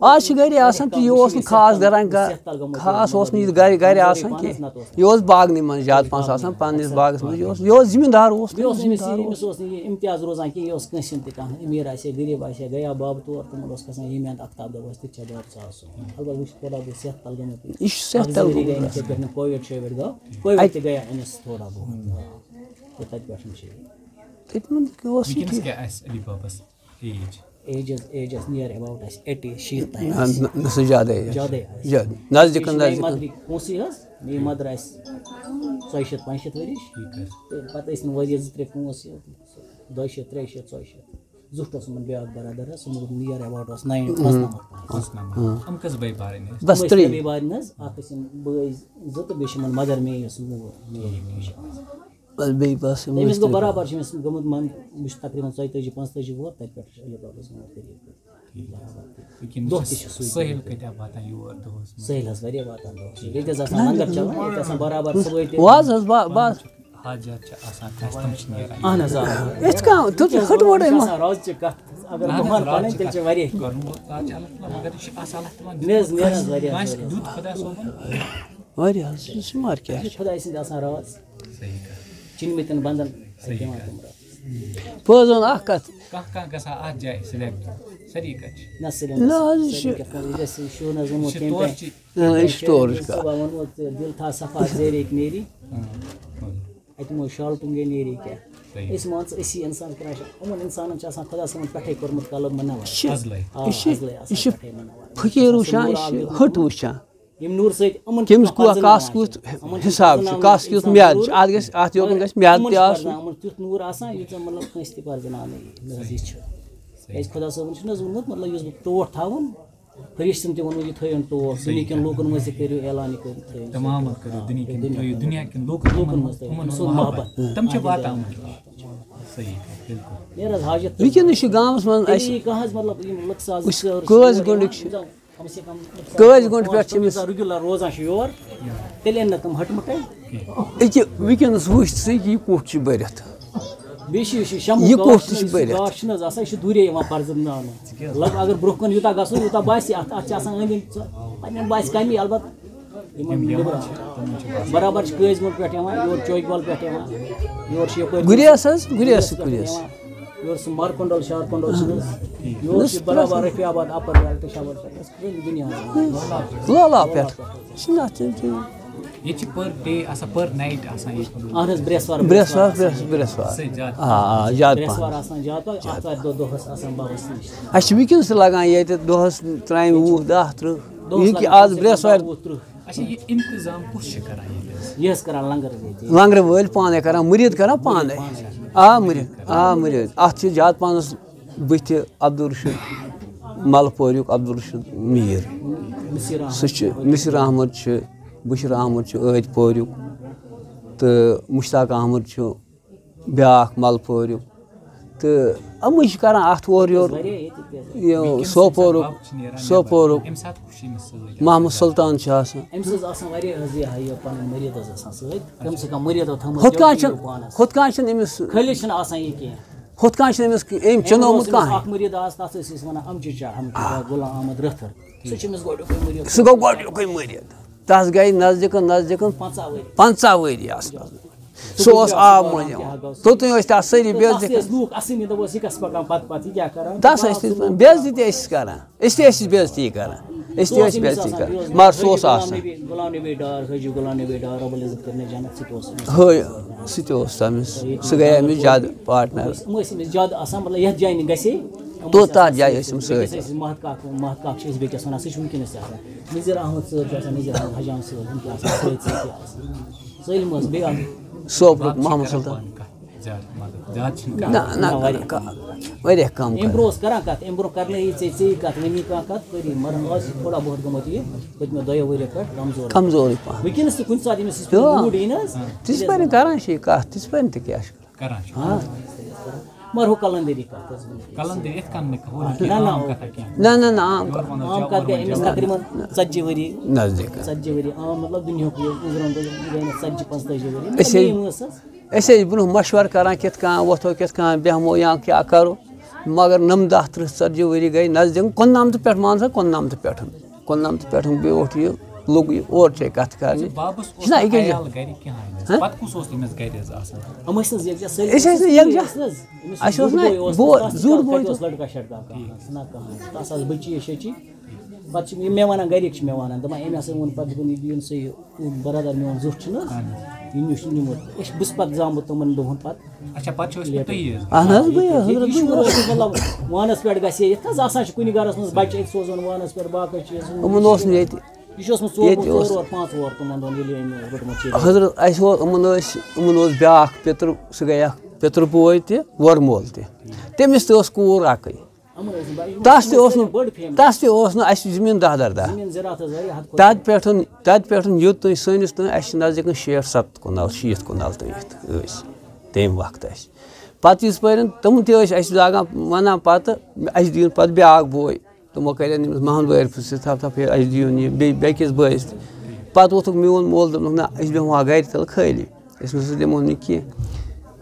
آز چھِ گَرے آسان تہٕ یہِ اوس نہٕ خاص گَران کا-، خاص اوس نہٕ یہِ گَرِ، گَرِ آسان کینٛہہ۔ یہِ اوس باغنٕے منٛز زیادٕ پَہَن آسان، پَنٕنِس باغَس منٛز۔ یہِ اوس، یہِ اوس زٔمیٖندار اوس، بیٚیہِ اوس أمِس، زٔمیٖندار اوس۔ أمِس اوس نہٕ یہِ اِمتیاز روزان کینٛہہ، یہِ اوس کٲنٛسہِ ہُنٛد تہِ کانٛہہ، أمیٖر آسہِ ہا، غریٖب آسہِ ہا، گٔیا بَب تور، تِمَن اوس کھَسان یہِ محنت اَختاب دۄہ اوس تہِ چھا دۄد ساس سُہ۔ البتہ وۄنۍ چھِ تھوڑا بہت صحت تَل گٔمٕتۍ۔ یہِ چھُ صحت تَل کمزوری گٔے گوٚمُت أمِس ییٚتہِ پٮ۪ٹھ نہٕ کووِڈ شووِڈ گوٚو، کووِڈ اَتہِ تہِ گٔیا أمِس تھوڑا بہت۔ تہٕ تَتہِ پٮ۪ٹھ چھُ یہِ۔ تٔتۍ منٛز کیٛاہ اوس یہِ وٕنکیٚنَس ٹھیٖک؟ کیٛاہ آسہِ علی بَبَس ایج؟ ایج حظ، ایج حظ near about آسہِ eighty، شیٖتھ تام نہ، آسہِ۔ نہ، نہ، سُہ زیادَے آسہِ۔ زیادَے آسہِ۔ زیادٕ۔ نزدیٖکَن بیٚیہِ چھِ میٛانہِ نزدیٖک۔ مَدرٕکۍ پونٛسٕے حظ، میٛٲنۍ مَدر آسہِ ژۄیہِ شیٖتھ پانٛژھ شیٖتھ ؤرِش۔ ٹھیٖک حظ۔ تہٕ پَتہٕ ٲسۍ نہٕ ؤرِیَس زٕ ترٛےٚ پونٛسہٕ یوت، دۄیہِ شیٖتھ، ترٛیٚیہِ شیٖتھ، ژۄیہِ شیٖتھ۔ زیُٹھ اوس یِمَن بیٛاکھ برادر حظ، سُہ موٗد near about اوس نَیِن، پانٛژھ نَمَتھ تام۔ پانٛژھ نَمَتھ۔ ہاں۔ یِم کٔژ بٲے بارٕنۍ ٲسۍ؟ بس تِم ٲسۍ ترٛےٚ۔ ترٛےٚ بٲے بارٕنۍ حظ، اَکھ ٲسۍ یِم بٲے زٕ تہٕ بیٚیہِ چھِ یِمَن مَدر مےٚ یۄس موٗد، میٛٲنۍ یہِ چھِ۔ بس بیٚیہِ بس یِم أمِس ٲسۍ گوٚو ترٛےٚ۔ برابر چھِ أمِس گوٚمُت من، بہٕ چھُس تقریٖباً ژۄیہِ تٲجی، پانٛژھ تٲجی وُہُر، تَتہِ پٮ۪ٹھ چھُ علی بابَس گوٚمُت قریٖب۔ برابر۔ وٕنکیٚن دۄہ چھِ تہِ چھِ سُے۔ سٲحِل کۭتیٛاہ واتان یور دۄہَس منٛز؟ سٲحِل حظ واریاہ واتان دۄہَس۔ ییٚتہِ حظ آسان لنگر چلان، ییٚتہِ آسان برابر صُبحٲے تہِ۔ وازٕ حظ، وا-، وازٕ۔ حاجات چھِ آسان کٲنٛسہِ، تِم چھِ نیران۔ اہن حظ، آ۔ أسۍ کانٛہہ، تیُتھ چھُ ہٕٹہٕ وٕٹہٕ یِوان۔ آسان رازٕچہِ کَتھ۔ اگر اہن حظ، بہٕ وَنہٕ رازٕچہِ پَنٕنۍ، تیٚلہِ چھِ کَتھ۔ واریاہ۔ کوٚرمُت، رازٕ چھِ الگ تھاوان، مگر یہِ چھِ آسان الگ تھاوان۔ مےٚ حظ، مےٚ حظ واریاہ کٲنٛسہِ ضروٗرت۔ دیُت خۄدا صٲبَن۔ واریاہ حظ، یہِ چھُ مار کیٛاہ یہِ چھُ؟ خۄداے سٕنٛدۍ آسان راز۔ صحیح کَتھ۔ چِنمٕتٮ۪ن بنٛدَن صحیح کَتھ۔ تِمَن تِم راز۔ بہٕ حظ وَنہٕ اَکھ کَتھ۔ کانٛہہ، کانٛہہ گژھِ ہا اَتھ جایہِ select۔ سٲری کَتہِ چھِ؟ نہ، سٲلِم نہ حظ، یہِ چھُ سٲلِم کِتھ کٔنۍ؟ یہِ چھِ شوٗنہٕ حظ ووٚنمُت یہِ چھِ کٔمۍ تورٕ تام۔ چھِ۔ اۭں، یہِ چھِ تورٕچ کَتھ۔ صُبحن ووٚنمُت، "دِل تھا صفا زیرِ ایک میری۔" اۭں۔ اَتہِ یِمو شال تُنگے نیری کیٛاہ؟ صحیح۔ أسۍ مان ژٕ، أسی اِنسان کَران چھِ، یِمَن اِنسانَن چھِ آسان خۄدا صٲبَن پٮ۪ٹھَے کوٚرمُت قلب منور۔ چھِ۔ اَزلَے۔ آ، یہِ چھِ، اَزلَے آسان یہِ چھِ پٮ۪ٹھَے منور۔ فقیٖرو چھا، یہِ چھِ ہٕٹ وٕچھان۔ یِم نوٗر سۭتۍ یِمَن چھُ کٔمِس کانٛہہ کُس، پَرزٕناوان کَس چھُ۔ کیُتھ یِمَن چھُ حِساب چھُ، پَرزٕناوُن کَس کیُتھ اِنسان میادٕ چھُ۔ ضروٗری۔ اَتھ گژھِ، اَتھ یوکُن مگر گژھِ میادٕ یِمَن تہِ چھُ آسُن۔ پَرزٕناوُن تیُتھ نوٗر آسان، یُتھ زَن مطلب کٲنٛسہِ تہِ پَرزٕناونہٕ یی۔ نہ حظ، یہِ چھُ۔ کیٛازِ خۄدا صٲبَن چھُنہٕ حظ ووٚنمُت، مطلب، یُس بہٕ ٹوٹھ تھاوُن، فرشتن تہِ ووٚنمُت، یہِ تھٲیِو ٹوٹھ، صحیح دُنیاہکٮ۪ن کَتھ۔ لوٗکَن منٛز تہِ کٔرِو اعلان، یہِ کٔرِو، تھٲیِو تمام سُہ۔ کٔرِو، آ، دُنیا کٮ۪ن لوٗکَن، دُنیا یِمَن، کٮ۪ن یِمَن لوٗکَن ہُنٛد منٛز تھٲیِو۔ محبت۔ سُہ تِم چھِ اہن حظ، واتان۔ آ۔ صحیح، بِلکُل۔ نیر حظ حاجت۔ وٕنکیٚنَس چھِ گامَس منٛز تیٚلہِ اَسہِ یی کانٛہہ حظ، مطلب، یِم لُکھ ساز أسۍ زٕ ژور کٲژِ یِوان، گُنٛڈٕکۍ چھِ؟ یِم زَن کم سے کم کٲژِ گُنٛڈ پٮ۪ٹھ چھِ أمِس؟ Regular روزان چھِ یور، تیٚلہِ اَنہِ نہٕ تِم ہَٹہٕ مَٹَے۔ أکہِ وٕنکیٚنَس وٕچھ ژٕ یہِ کُٹھ چھُ بٔرِتھ۔ بیٚیہِ چھِ، یُس یہِ شمبو یہِ گاش کُٹھ تہِ چھُنہٕ، چھُ یُس یہِ بٔرِتھ۔ گاش چھُنہٕ حظ آسان، یہِ چھُ دوٗرے یِوان پَرزٕناونہٕ۔ لگ اگر برٛونٛہہ کُن یوٗتاہ گژھو، یوٗتاہ باسہِ اَتھ، اَتھ چھِ آسان أنٛدۍ أنٛدۍ ژٕ، پَنٕنٮ۪ن باسہِ کَمی، البتہ یِمَن یِم یِوان نیٚبرٕ چھِ، تِمَن چھِ باسان۔ برابر چھِ قٲضۍ گُنٛڈ پٮ۪ٹھ یِوان، یورٕ چوکہِ بل پٮ۪ٹھ یِوان، یورٕ چھِ یَپٲرۍ گُریس حظ، گُریس، پٮ۪ٹھ گُریس۔ یِوان، یورٕ سُہ مارکونڈل، شارکونڈل چھِ نہ حظ، یورٕ چھِ برابر رفیع آباد، اَپَر ویلٹہٕ، شمبل پٮ۪ٹھ، یۄس کُنہِ دُنیاہَس منٛز۔ لولاب پٮ۪ٹھ۔ چھِ نہ اَتھ تِم تہِ۔ ییٚتہِ چھِ per day آسان، per night آسان ییٚتہِ۔ اہن حظ، برٛٮ۪سوار، برٛٮ۪سوار، برٛٮ۪سوار۔ برٛٮ۪سوار۔ سُہ زیادٕ آ، آ، زیادٕ برٛٮ۪سوار پَہَن۔ آسان زیادٕ پَہَن، آتھوارِ دۄہ دۄہَس آسان بابَس نِش۔ اَسہِ چھِ وٕنکیٚنَس تہِ لَگان ییٚتہِ دۄہَس ترٛامہِ وُہ، دَہ، ترٛہ۔ دۄہَس یہِ کہِ لَگان آز کم سے کم برٛٮ۪سوارِ۔ وُہ، ترٛہ۔ اچھا، یہِ انتظام کُس چھُ کران ییٚتہِ حظ؟ یہِ حظ کران لنگر ییٚتہِ۔ لنگرٕ وٲلۍ پانَے کران، مُریٖد کران پانَے۔ پانَے۔ آ، مُریٖد، آ، مُریٖد۔ اَتھ چھِ زیادٕ پانَس بٕتھِ عبدالرشید، ملہٕ پوریُک عبدالرشید میٖر۔ مصیر احمد۔ سُہ چھُ، مصیر احمد چھُ، بشیر احمد چھُ ٲدۍ پوریُک، تہٕ مشتاق احمد چھُ بیٛاکھ ملہٕ پوریُک۔ تہٕ یِمٕے چھِ کران اَتھ اورٕ یورٕ۔ واریاہ ییٚتہِ تہِ۔ یہِ وٕنکیٚنَس ییٚمہِ ساتہٕ سوپورُک، بَب چھِ نیران نٮ۪بر، سوپورُک أمِس ساتہٕ کُس چھُ أمِس سۭتۍ؟ محمد سلطان چھُ آسان۔ أمِس حظ آسان واریاہ حظ یہِ، یہِ پَنٕنۍ مُریٖد حظ آسان سۭتۍ۔ کم سے کم مُریٖد حظ تھٲومٕژ ہُتھ کٔنۍ یہِ چھِنہٕ، پانَس۔ ہُتھ کٔنۍ چھِنہٕ أمِس، خٲلی چھِنہٕ آسان یہِ کینٛہہ۔ ہُتھ کٔنۍ چھِنہٕ أمِس أمۍ چُنومُت اوس أمِس کانٛہہ۔ اَکھ مُریٖد آسان، تَتھ ٲسۍ أسۍ وَنان اَمچہِ چاہ، اَمچہِ آ۔ چاہ، غلام احمد رٲتھٕر۔ سُہ چھُ أمِس گۄڈٕنیُکُے مُریٖد۔ سُہ گوٚو گۄڈٕنیُکُے مُریٖد۔ تَس گٔے نزدیٖکَن نزدیٖکَن پنٛژاہ ؤری۔ پنٛژاہ ؤری آسنَس۔ سُہ اوس آب مٔنٛزۍ یِوان۔ توٚتام ٲسۍ تَتھ سٲری بے عزتی تَتھ ٲسۍ کران۔ لوٗکھ اَسٲنی، دَپان اوس، یہِ کَس پَکان پَتہٕ پَتہٕ، یہِ کیٛاہ کران؟ تَس ٲسۍ تِتھ پٲٹھۍ بے عزتی تہِ ٲسۍ کران۔ أسۍ تہِ ٲسۍ بے عزتی کران۔ أسۍ تہِ ٲسۍ بے عزتی کران۔ مگر سُہ اوس آسان۔ غلام نبی ڈار، حٲجی غلام نبی ڈار، رۄب العزت کٔرِنۍ جنت، سُہ تہِ اوس أمِس۔ ہٲے، سُہ تہِ اوس تٔمِس۔ سُہ گٔیے أمِس زیادٕ partner۔ یِم ٲسۍ أمِس زیادٕ آسان، مطلب، یَتھ جایہِ نہٕ گژھِ ہے، یِم تو ٲسۍ تَتھ آسان جایہِ ٲسۍ یِم سۭتۍ۔ بیٚکِس ٲسۍ مَہَت کاک، مَہَت کاک چھِ أسۍ بیٚکِس وَنان، سُہ چھُ وٕنکیٚنَس تہِ آسان۔ نذیر احمد صٲب چھُ آسان، نذیر احمد حجام صٲب، یِم تہِ آسان سۭتۍ سۭتۍ تہِ آسان۔ سٲلِم ٲس بیٚیہِ اَکھ۔ سوپرُک محمد سلطان۔ زیادٕ مطلب، زیادٕ چھِنہٕ نہ، کران۔ نہ، نہ، نہ، واریاہ کم۔ کم۔ واریاہ کم اَمہِ کران۔ برونٛہہ اوس کران کَتھ، اَمہِ برونٛہہ کرنٲیی ژےٚ، ژےٚ یی کَتھ، وۄنۍ یی کانٛہہ کَتھ، کٔری، مگر آز چھِ تھوڑا بہت گوٚمُت یہِ پٔتمیو دۄیو ؤریو پٮ۪ٹھ کمزور۔ کمزورٕے پہن۔ وٕنکیٚنَس تہِ کُنہِ ساتہٕ ییٚمِس یِتھ پٲٹھۍ تہٕ mood یی نہ حظ، تِژھ پٲرۍ کران چھِ یہِ کَتھ، تِژھ پٲرۍ تہِ کیٛاہ چھُ؟ کران چھِ۔ ہاں۔ مگر ہُہ قلندری کَتھ حظ ووٚن۔ قلندری یِتھ کٔنۍ نہٕ کانٛہہ، ہُہ نہٕ نہ، نہ، عام کَتھ کینٛہہ۔ نہ، نہ، نہ، عام یورٕ کَتھ۔ وَنو عام جواب کَتھ گٔے وَنو أمِس جواب۔ تقریٖباً ژتجی ؤری۔ نزدیٖک۔ ژتجی ؤری، عام مطلب دُنیاہُک یہِ گُزران گوٚو، یہِ گٔے مےٚ ژتجی پانٛژتٲجی ؤری۔ مگر أسۍ ہے، میٛٲنۍ وٲنٛس حظ۔ أسۍ ٲسۍ برٛونٛہہ مشورٕ کران، کِتھ کٔنۍ وۄتھو، کِتھ کٔنۍ بیٚہمو یا کیٛاہ کرو۔ مگر نَمداہ تٕرٛہ ژَتجی ؤری گٔے نزدیٖک، کُننَمتہٕ پٮ۪ٹھ، مان ژٕ، کُننَمتہٕ پٮ۪ٹھ، کُننَمتہٕ پٮ۪ٹھ بیوٗٹھ یہِ، لوٚگ یہِ اورٕ چھے کَتھ کَرنہِ۔ بابَس اوس چھِنہ نہٕ یہِ کیٛاہ عیال گَرِ کِہیٖنۍ حظ۔ ہہ؟ پَتہٕ کُس اوس تٔمِس گَرِ حظ آسان؟ یِم ٲسۍ نہٕ حظ یکجاہ سٲلِم؟ أسۍ ٲسۍ نہٕ یکجاہ۔ أسۍ اوس نہ بوے، زیُٹھ بوے اوس، تَتھ ٲس لٔڑکہٕ شَرٹہٕ اَکھ آسان، سُہ نہ کٕہٕنۍ۔ تَس آسہٕ بٔچی شیٚچی۔ پَتہٕ چھِ یِم مےٚ وَنان، گَرِکۍ چھِ مےٚ وَنان، دَپان، أمۍ ہسا ووٚن پَتہٕ، دوٚپُن، یہِ یُن سا یہِ برادر میون زیُٹھ چھُنہٕ حظ، اہن حظ۔ یہِ نیوٗ چھُ نیوٗمُت۔ أسۍ چھِ، بہٕ چھُس پَتہٕ زامُت تِمَن دۄہَن پَتہٕ۔ اچھا، پَتہٕ چھُ اوسمُت تُہی حظ؟ اہن حظ، بٕے حظ، یہِ حضرت، چھُ بٕے حظ۔ اوسمُت، مطلب، وانَس پٮ۪ٹھ گژھِ ہے، یِتھ کٔنۍ آسان چھِ کُنہِ گَرَس منٛز بَچہِ أتہِ سوزان وانَس پٮ۪ٹھ، باقٕے چیٖز۔ یِمَن اوس نہٕ ییٚتہِ۔ یہِ چھُ اوسمُت ژور، ییٚتہِ اوس ژور وار، پانٛژھ وار تِمَن دۄہَن، ییٚلہِ أمۍ اوس روٚٹمُت چھُ یہِ۔ حضرت، اَسہِ اوس، یِمَن ٲسۍ، یِمَن اوس بیٛاکھ پیٚتٕر، سُہ گٔیَکھ پیٚتٕر بوے تہِ، وۄرمول تہِ۔ تٔمِس تہِ ٲس کوٗر اَکٕے۔ تَس تہِ اوس نہٕ، تَس تہِ اوس نہٕ اَسہِ زٔمیٖن دَہ دَر دَہ۔ زٔمیٖن زِراعت حظ واریاہ حد کھۄتہٕ۔ تَتہِ پٮ۪ٹھ، تَتہِ پٮ۪ٹھ یوٚت تام سٲنِس تام، اَسہِ چھِ نزدیٖکَن شیٹھ سَتَتھ کنال، شیٖتھ کنال تام یِتھ ٲسۍ تَمہِ وقتہٕ اَسہِ۔ پَتہٕ یِتھ پٲٹھۍ تِم تہِ ٲسۍ اَسہِ لاگان وَنان پَتہٕ، اَسہِ دِیُن پَتہٕ بیٛاکھ بوے۔ تِمو کَرے أمِس محمد بٲرۍ سۭتۍ تھپھ تھپھ، ہے، اَسہِ دِیُن یہِ بیٚیہِ بیٚکِس بٲیِس تہِ۔ پَتہٕ ووٚتھُکھ میون مول، دوٚپنَکھ، نہ، أسۍ بیٚہمو ہا گَرِ تیٚلہِ خٲلی، أسۍ نہ سا دِمو نہٕ کینٛہہ۔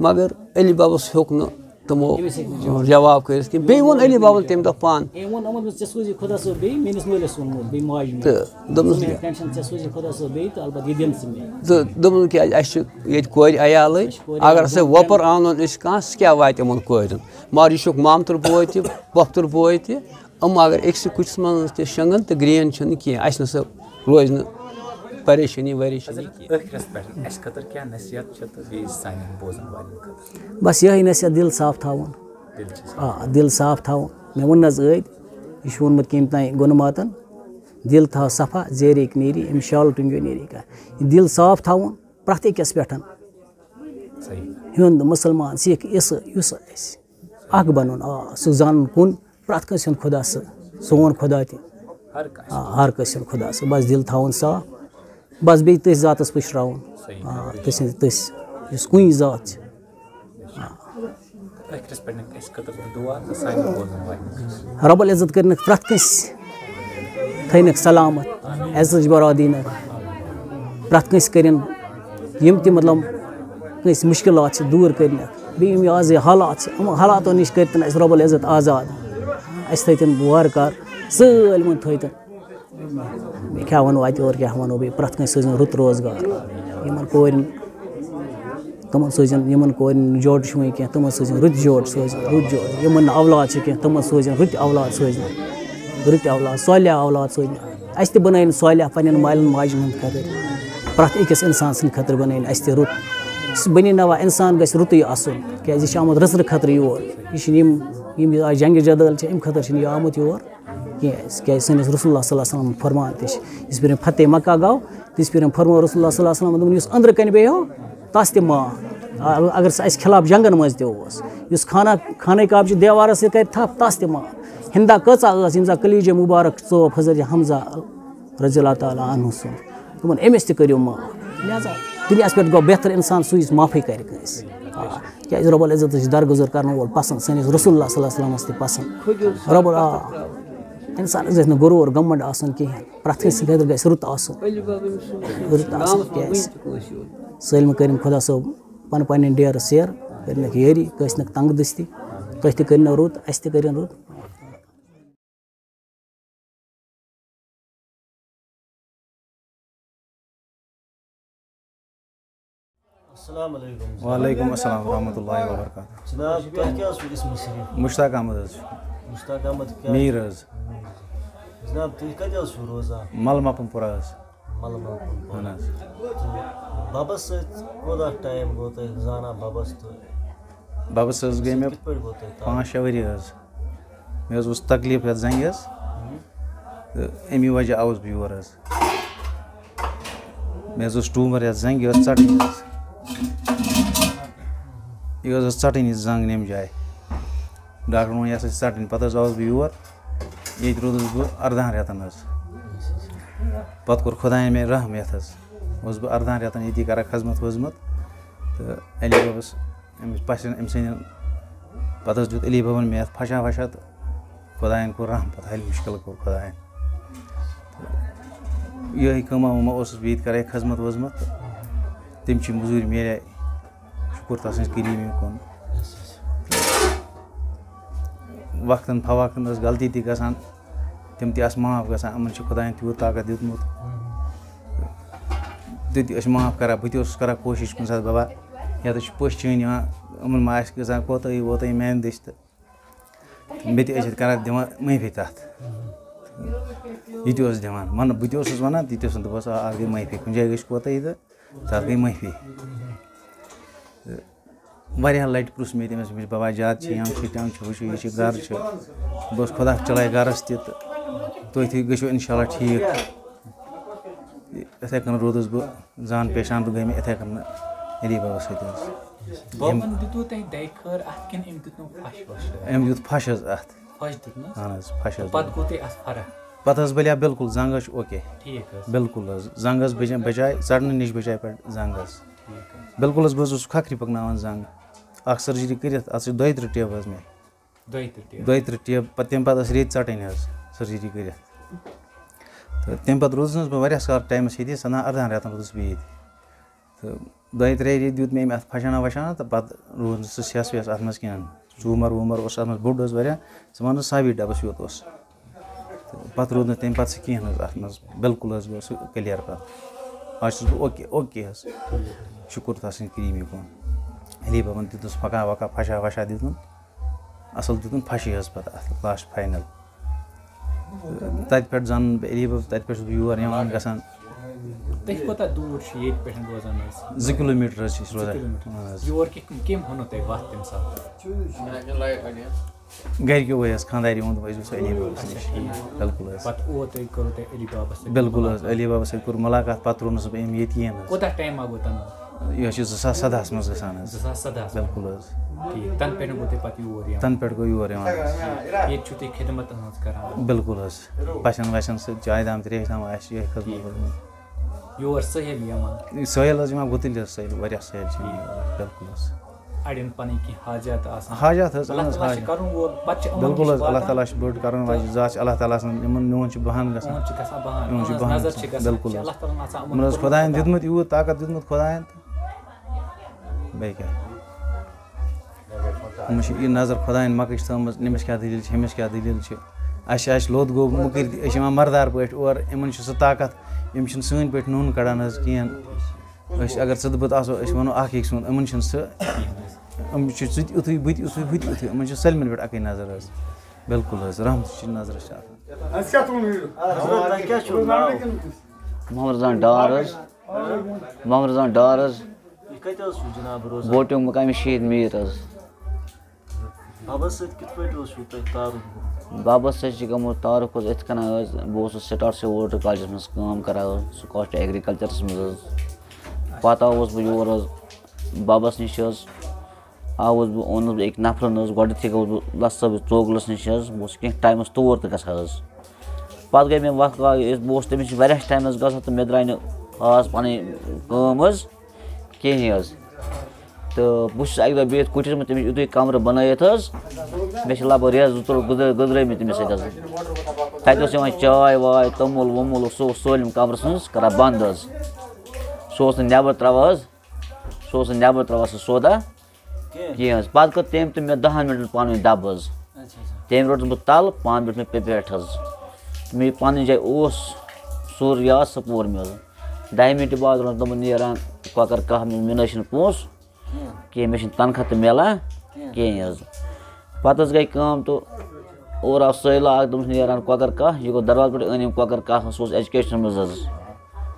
مگر علی بَبَس ہیوٚک نہٕ تِمو أمِس ہیٚکہِ نہٕ جواب۔ جواب کٔرِتھ کینٛہہ۔ بیٚیہِ ووٚن علی بَبَن تَمہِ دۄہ پانہٕ۔ أمۍ ووٚن، یِمَن دوٚپُن، "ژےٚ سوٗزی خۄدا صٲب بیٚیہِ، میٛٲنِس مٲلِس ووٚنمُت، بیٚیہِ ماجہِ مےٚ۔ تہٕ دوٚپمَس، ژٕ مہ ہیٚکھ ٹٮ۪نشَن، ژےٚ سوٗزی خۄدا صٲب بیٚیہِ تہٕ البتہٕ یہِ دِن ژٕ مےٚ۔" تہٕ دوٚپُن، کیٛازِ اَسہِ چھِ ییٚتہِ کورِ عیالٕے، اَسہِ چھِ کورِ اگر عیال، سُہ وۄپَر اَنُن أسۍ کانٛہہ، سُہ کیٛاہ واتہِ یِمَن کورٮ۪ن؟ مگر یہِ چھُکھ مامتُر بوے تہِ، پۄپھتُر بوے تہِ، یِم اگر أکسٕے کُٹھِس منٛز تہِ شۄنٛگَن تہٕ گرٛین چھُنہٕ کینٛہہ، اَسہِ نہ سا روزِ نہٕ پریشٲنی وریشٲنی کینٛہہ۔ ٲخرَس پٮ۪ٹھ اَسہِ خٲطرٕ کیٛاہ نصیحت چھِ تہٕ بیٚیہِ سانٮ۪ن بوزَن والٮ۪ن خٲطرٕ؟ بَس یِہوٚے نصیحت، دِل صاف تھاوُن۔ دِل چھِ صاف۔ آ، دِل صاف تھاوُن۔ مےٚ ووٚن نہ حظ ٲدۍ، یہِ چھُ ووٚنمُت کٔمۍ تام گُنہٕ ماتَن، "دِل تھاو صفا، زیرِ اَکہِ نیری، اَمہِ شالہٕ ٹُنٛگیو نیری کانٛہہ۔" یہِ دِل صاف تھاوُن پرٛٮ۪تھ أکِس پٮ۪ٹھ۔ صحیح۔ ہیوٚنٛد، مُسلمان، سِکھ، عیٖسہٕ، یُس آسہِ۔ اکھ بنُن، آ، سُہ زانُن کُن، پرٛٮ۪تھ کٲنٛسہِ ہُنٛد خۄدا سُہ، سون خۄدا تہِ۔ ہر کٲنٛسہِ۔ آ، ہر کٲنٛسہِ ہُنٛد خۄدا سُہ۔ بس دِل تھاوُن صاف۔ بس بیٚیہِ تٔسۍ ذاتس پُشراوُن۔ صحیح۔ آ، تٔسۍ، تٔسۍ، یُس کُنہِ ذات چھِ۔ ٲخرس پٮ۪ٹھ نہٕ اَسہِ خٲطرٕ دُعا تہٕ سانہِ بوزن والٮ۪ن۔ رب العزت کٔرِنَکھ پرٛٮ۪تھ کٲنٛسہِ، تھٲینَکھ سلامت، عزتٕچ برادری نہٕ۔ پرٛٮ۪تھ کٲنٛسہِ کٔرِن یِم تہِ، مطلب، کٲنٛسہِ مُشکِلات چھِ، دوٗر کٔرِنَکھ۔ بیٚیہِ یِم یہِ آز یہِ حالات چھِ، یِمو حالاتو نِش کٔرِتَن اَسہِ رۄب العزت آزاد۔ اَسہِ تھٲیتَن وارٕ کارٕ سٲلمَن تھٲیتَن۔ بیٚیہِ کیٛاہ وَنو اَتہِ، اورٕ کیٛاہ وَنو بیٚیہِ؟ پرٛٮ۪تھ کٲنٛسہِ سوٗزِن رُت روزگار۔ یِمَن کورٮ۪ن، تِمَن سوٗزِن، یِمَن کورٮ۪ن جوڑٕ چھُ وٕنہِ کینٛہہ، تِمَن سوٗزِن رٕتۍ جوڑٕ، سوٗزِن رٕتۍ جوڑٕ۔ یِمَن نہٕ اولاد چھِ کینٛہہ، تِمَن سوٗزِن رٕتۍ اولاد، سوٗزِن رٕتۍ اولاد، صالح اولاد سوٗزِن۔ اَسہِ تہِ بَنٲیِن صالح پنٛنٮ۪ن مالٮ۪ن ماجٮ۪ن ہٕنٛدِ خٲطرٕ، پرٛٮ۪تھ أکِس اِنسان سٕنٛدِ خٲطرٕ بَنٲیِن اَسہِ تہِ رُت۔ سُہ بَنی نَوا اِنسان گژھِ رُتُے آسُن، کیٛازِ یہِ چھُ آمُت رٕژرٕ خٲطرٕ یور۔ یہِ چھِنہٕ یِم، یِم یہِ آز جنگِ جدٲل چھِ، اَمہِ خٲطرٕ چھِنہٕ یہِ آمُت یور کینٛہہ۔ کیٛازِ سٲنِس رسول اللہ صلی اللہ علیہ وسلم فرمان تہِ چھِ، یِژ پھِرِ فتح مکہ گوٚو، تِژ پھِرِ فرموو رسول اللہ صلی اللہ علیہ وسلم، دوٚپُن، یُس أنٛدرٕ کَنہِ بیٚہو، تَس تہِ معاف۔ اگر سُہ اَسہِ خلاف جنگن منٛز تہِ اوس، یُس خانہ، خانہ کعبہٕ چہِ دیوارس سۭتۍ کَرِ تھپھ، تَس تہِ معاف۔ ہندا کۭژاہ ٲس، ییٚمہِ ساتہٕ کلیجہ مبارک ژوپ حضرت حمزہ رضی اللہ تعالیٰ عنہ سُنٛد۔ دوٚپُن، أمِس تہِ کٔرِو معاف۔ لہذا دُنیاہَس پٮ۪ٹھ گوٚو بہتر اِنسان سُہ، یُس معافٕے کَرِ کٲنٛسہِ۔ آ، کیٛازِ رۄب العزتَس چھِ درگُزر کَرَن وول پَسنٛد، سٲنِس رسول اللہ صلی اللہ علیہ وسلمَس تہِ پَسنٛد۔ رۄب ال-، آ، اِنسانَس گژھِ نہٕ غروٗر، گھمنٛڈ آسُن کِہیٖنۍ۔ پرٛٮ۪تھ کٲنٛسہِ سٕنٛدِ خٲطرٕ گژھِ رُت آسُن۔ رُت آسُن، کیٛازِ؟ سٲلمہٕ کٔرِن خۄدا صٲب پَنہٕ پَنٕنٮ۪ن ڈیرٕ سیر، کٔرِنَکھ یٲری، کٲنٛسہِ نہٕ تنٛگ دٔستی۔ تُہۍ تہِ کٔرِو رُت، اَسہِ تہِ کٔرِن رُت۔ السلام علیکم۔ وعلیکم السلام ورحمۃ اللہ وبرکاتہ۔ جناب، تۄہہِ کیٛاہ حظ چھُو اسمِ شریٖف؟ مشتاق احمد حظ چھُ۔ مشتاق احمد کیٛاہ؟ میٖر حظ۔ جناب، تُہۍ کَتہِ حظ چھِو روزان؟ ملمہ پمپورہ حظ۔ ملمہ پمپورہ۔ اہن حظ۔ تہٕ بَبَس سۭتۍ کوٗتاہ ٹایم گوٚو تۄہہِ زانان بَبَس تہٕ بَبَس حظ گٔے مےٚ کِتھ پٲٹھۍ گوٚو تۄہہِ تعارُف؟ پانٛژھ شےٚ ؤری حظ۔ مےٚ حظ اوس تکلیٖف یَتھ زَنٛگہِ حظ۔ تہٕ اَمی وجہ آوُس بہٕ یور حظ۔ مےٚ حظ اوس ٹیوٗمَر یَتھ زَنٛگہِ، یہِ ٲس ژَٹٕنۍ حظ۔ یہِ حظ ٲس ژَٹٕنۍ یہِ زَنٛگ نٮ۪مہِ جایہِ۔ ڈاکٹرَن ووٚن، یہِ ہسا چھِ ژَٹٕنۍ۔ پَتہٕ حظ آوُس بہٕ یور۔ ییٚتہِ روٗدُس بہٕ اَردَہَن رٮ۪تَن حظ۔ پَتہٕ کوٚر خۄدایَن مےٚ رحم یَتھ حظ۔ اوسُس بہٕ اَردَہَن رٮ۪تَن ییٚتی کران خدمت وزمت۔ تہٕ علی بابَس، أمِس پَژھٮ۪ن، أمۍ سٕنٛدٮ۪ن، پَتہٕ حظ دیُت علی بابَن مےٚ یَتھ پھَشا وَشا تہٕ خۄدایَن کوٚر رحم، پَتہٕ حل مُشکِل کوٚر خۄدایَن۔ تہٕ یِہوٚے کٲمہ وٲمہ اوسُس بہٕ ییٚتہِ کران، خدمت وزمت۔ تہٕ تٔمۍ چی مٔزوٗرۍ میلے، شُکُر تَس سٕنٛز کریٖمی کُن۔ وقتاً فوقتاً ٲس غلطی تہِ گژھان، تِم تہِ آسہٕ معاف گژھان۔ یِمَن چھُ خۄدایَن تیوٗت طاقت دیُتمُت، تہِ تہِ ٲسۍ معاف کَران۔ بہٕ تہِ اوسُس کَران کوٗشِش کُنہِ ساتہٕ، بَبا، یَتَس چھِ پٔژھۍ چٲنۍ یِوان، یِمَن ما آسہِ گژھان کوتاہی ووتاہی میٛانہِ دٔسۍ تہٕ مےٚ تہِ ٲسۍ اَتہِ کَران دِوان معٲفی تَتھ۔ یہِ تہِ اوس دِوان، وَنہٕ بہٕ تہِ اوسُس وَنان، تہِ تہِ اوسُس دَپان، آ، اَتھ گٔے معٲفی، کُنہِ جایہِ گٔے کوتاہی تہٕ تَتھ گٔے معٲفی۔ تہٕ واریاہ لَٹہِ پرُژھ مےٚ تٔمِس، مےٚ چھُ بَبا زیادٕ چھِ یِم چھِ تِم چھِ ہُہ چھُ یہِ چھُ گَرٕ چھُ۔ بہٕ اوسُس خۄدا چَلایہِ گَرَس تہِ تہٕ تُہۍ تہِ گٔژھِو اِنشاء اللہ ٹھیٖک۔ یِتھَے کٔنۍ روٗدُس بہٕ زان پیشان تہٕ گٔے مےٚ یِتھَے کٔنۍ علی بابَس سۭتۍ حظ۔ بابَن دیُتوٕ تۄہہِ دَے خٲر اَتھ کِنہٕ أمۍ دیُت نہٕ پھَش وَش؟ أمۍ دیُت پھَش حظ اَتھ۔ پھَش دیُت نہ؟ اَہَن حظ، پھَش حظ پَتہٕ دیُت۔ گوٚو تۄہہِ اَتھ فرق؟ پَتہٕ حظ بَلیو بِلکُل زَنٛگ حظ چھُ اوکے۔ ٹھیٖک حظ۔ بِلکُل حظ، زَنٛگ حظ بَجے، بَجاے ژَٹنہٕ نِش بَجاے پٮ۪ٹھ زَنٛگ حظ۔ ٹھیٖک حظ۔ بِلکُل حظ، بہٕ حظ اوسُس کھَکھرِ پَکناوان زَنٛگ۔ اَکھ سٔرجری کٔرِتھ، اَتھ چھِ دۄیہِ تٕرٛہ ٹیبہٕ حظ مےٚ۔ دۄیہِ تٕرٛہ ٹیبہٕ؟ دۄیہِ تٕرٛہ ٹیبہٕ، پَتہٕ تَمہِ پَتہٕ ٲس ریٚتۍ ژَٹٕنۍ حظ سٔرجری کٔرِتھ۔ تہٕ تَمہِ پَتہٕ روٗدُس نہٕ حظ بہٕ واریاہَس کال ٹایمَس ییٚتی، سَداہَن اَرداہَن رٮ۪تَن روٗدُس بہٕ ییٚتہِ۔ تہٕ دۄیہِ ترٛیٚیہِ ریٚتۍ دیُت مےٚ أمۍ اَتھ پھَشانا وَشانا، تہٕ پَتہٕ روٗد نہٕ سُہ سٮ۪س وٮ۪س اَتھ منٛز کینٛہہ۔ ژوٗمَر ووٗمَر اوس اَتھ منٛز، بوٚڑ حظ واریاہ، ژٕ وَن حظ ساوی ڈَبَس یوت اوس۔ تہٕ پَتہٕ روٗد نہٕ تَمہِ پَتہٕ سُہ کینٛہہ نہٕ حظ اَتھ منٛز، بِلکُل حظ گوٚو سُہ کٔلیر پَتہٕ۔ آز چھُس بہٕ اوکے، اوکے حظ۔ شُکُر تَس سٕنٛدِ کریٖمی کُن۔ علی بابَن دیُتنَس پھَکا وَکا، پھَشا وَشا دیُتنَم۔ اَصٕل دیُتنَم پھَشی حظ پَتہٕ اَتھ لاسٹ فاینَل۔ تَتہِ پٮ۪ٹھ زانَن بہٕ علی باب، تَتہِ پٮ۪ٹھ چھُس بہٕ یور یِوان گژھان۔ تُہۍ کوٗتاہ دوٗر چھِو ییٚتہِ پٮ۪ٹھ روزان حظ؟ زٕ کِلوٗ میٖٹر حظ چھِ أسۍ زٕ روزان۔ Kilometre. اَہَن حظ۔ یور کِتھ کٔنۍ، کٔمۍ ووٚنوٕ تۄہہِ وَتھ تَمہِ ساتہٕ؟ گَرِکیو وَے حظ، خانٛدارِ ووٚن، دوٚپُکھ، "أسۍ گژھو علی بابَس نِش۔" بِلکُل حظ۔ پَتہٕ اوٚو تۄہہِ، کوٚروٕ تۄہہِ علی بابَس سۭتۍ بِلکُل حظ، مُلاقات؟ علی بابَس سۭتۍ کوٚر مُلاقات، پَتہٕ روٚنُس بہٕ أمۍ ییٚتہِ یِیَن حظ۔ کوٗتاہ ٹایما گوٚو تَنہٕ؟ یہِ حظ چھِ زٕ ساس سَدہَس منٛز گژھان حظ۔ زٕ ساس سَدہَس منٛز؟ بِلکُل حظ۔ ٹھیٖک، تَنہٕ پٮ۪ٹھ گوٚو تۄہہِ پَتہٕ یور یِوان؟ تَنہٕ پٮ۪ٹھ گوٚو یور یِوان حظ۔ ییٚتہِ چھُو تُہۍ خدمت أہٕنٛز کران؟ بِلکُل حظ۔ پَژھٮ۪ن وَژھٮ۪ن سۭتۍ چاے دام ترٛیش دام آسہِ یِہوٚے خدمت۔ ٹھیٖک۔ یور سٲحِل یِوان؟ یہِ سٲحِل حظ یِوان گُتٕلۍ حظ، سٲحِل، واریاہ سٲحِل چھِ یِوان۔ بِلکُل حظ۔ اَڑٮ۪ن پَنٕنۍ کینٛہہ حاجات آسان۔ حاجات حظ، اللہ اہن حظ، تعالیٰ چھِ حاجات۔ کَرُن وول، پَتہٕ چھِ یِمَن بِلکُل نِش حظ، اللہ واتان۔ تعالیٰ چھِ بٔڑ کَرَن واجِنۍ ذات چھِ اللہ تعالیٰ سٕنٛز، یِمَن، میون چھُ بَہان گژھان۔ یِمَن چھِ گژھان بَہان، یِمَن چھُ یِہٕنٛز بَہان نظر چھِ گژھان۔ گژھان، بِلکُل چھِ حظ۔ اللہ تعالیٰ ہَن آسان یِمَن یِمَن حظ پٔرمٕژ خۄدایَن خۄدا۔ دیُتمُت یوٗت طاقت دیُتمُت خۄدایَن تہٕ بیٚیہِ کیٛاہ؟ یِمَن چھِ یہِ نظر خۄدایَن مۄکٕچ تھٲومٕژ، نٔمِس کیٛاہ دٔلیٖل چھِ، ہُمِس کیٛاہ دٔلیٖل چھِ۔ اَسہِ چھِ، اَسہِ چھِ لوٚت گوٚو مُکٕرۍ تہِ، أسۍ چھِ یِوان مَردار پٲٹھۍ اورٕ، یِمَن چھُ سُہ طاقت، یِم چھِنہٕ سٲنۍ پٲٹھۍ نوٗن کَڑان حظ کِہیٖنۍ۔ أسۍ اگر ژٕ تہٕ بہٕ تہٕ آسو، أسۍ وَنو اَکھ أکۍ سُنٛد، یِمَن چھِنہٕ سُہ، یِم چھِ ژٕ تہِ یُتھُے، بہٕ تہِ یُتھُے، ہُہ تہِ یُتھُے، یِمَن چھِ سٲلمَن پٮ۪ٹھ اَکٕے نظر حظ۔ بِلکُل حظ، رحمت چھِ نظرَس چھِ آسان۔ اَسہِ کیٛاہ تُلُن یہِ؟ حضرت، تۄہہِ کیٛاہ چھُو ناو؟ محمد رمضان ڈار حظ۔ محمد رمضان ڈار حظ۔ یہِ کَتہِ حظ چھُو جناب روزان؟ بوٹِنٛگ مُقامِ شہیٖد میٖر حظ۔ بابَس سۭتۍ کِتھ پٲٹھۍ اوسوٕ تۄہہِ تعارُف گوٚمُت؟ بابَس سۭتۍ چھِ گوٚمُت تعارُف حظ یِتھ کٔنۍ حظ، بہٕ اوسُس سٹاٹ سیووڈ کالجَس منٛز کٲم کَران حظ، سُہ کاسٹ ایگریکلچرَس منٛز حظ۔ پَتہٕ آوُس بہٕ یور حظ، بابَس نِش حظ۔ آوُس بہٕ، اوٚنُس بہٕ أکۍ نفرَن حظ، گۄڈٕنٮ۪تھٕے گوٚوُس بہٕ لَس صٲبِس ژوگلَس نِش حظ، بہٕ اوسُس کینٛہہ ٹایمَس تور تہِ گژھان حظ۔ پَتہٕ گٔے مےٚ وَتھ، بہٕ اوسُس تٔمِس نِش واریاہَس ٹایمَس گژھان تہٕ مےٚ درٛاے نہٕ خاص پَنٕنۍ کٲم حظ کِہیٖنۍ حظ۔ تہٕ بہٕ چھُس اَکہِ دۄہ بِہِتھ کُٹھِس منٛز، تٔمِس چھُ یُتُے کَمرٕ بَنٲیِتھ حظ، مےٚ چھِ لگ بگ رٮ۪تھ زٕ ژور گُزٲ-، گُزرٲومٕتۍ تٔمِس سۭتۍ حظ۔ تَتہِ اوس یِوان چاے واے، توٚمُل ووٚمُل اوس، سُہ اوس سٲلِم کَمرَس منٛز کَران بنٛد حظ۔ سُہ اوس نہٕ نٮ۪بَر ترٛاوان حظ، سُہ اوس نہٕ نٮ۪بَر ترٛاوان سُہ سودا کینٛہہ۔ کینٛہہ حظ۔ پَتہٕ کٔر تٔمۍ تہٕ مےٚ دَہَن مِنٹَن پانہٕ ؤنۍ دَب حظ۔ اچھا، اچھا۔ تٔمۍ روٚٹُس بہٕ تَلہٕ، پانہٕ بیوٗٹھ مےٚ پے-، پٮ۪ٹھ حظ۔ مےٚ یہِ پَنٕنۍ جایہِ اوس سُر یاد، سُہ پوٚر مےٚ حظ۔ دَہہِ مِنٹہِ بعد روٚٹ دوٚپُن، "نیران کۄکَر کَہہ، مےٚ، مےٚ نہ حظ چھِنہٕ پونٛسہٕ کینٛہہ۔ کینٛہہ، مےٚ چھِنہٕ تَنخواہ تہِ مِلان کینٛہہ۔ کِہیٖنۍ حظ۔" پَتہٕ حظ گٔے کٲم تہٕ اورٕ آو سٲیلہ اَکھ، دوٚپمَس، "نیران کۄکَر کَہہ"، یہِ گوٚو دروازٕ پٮ۪ٹھ أنۍ أمۍ کۄکَر کَہہ، سُہ اوس ایجوکیشنَس منٛز حظ،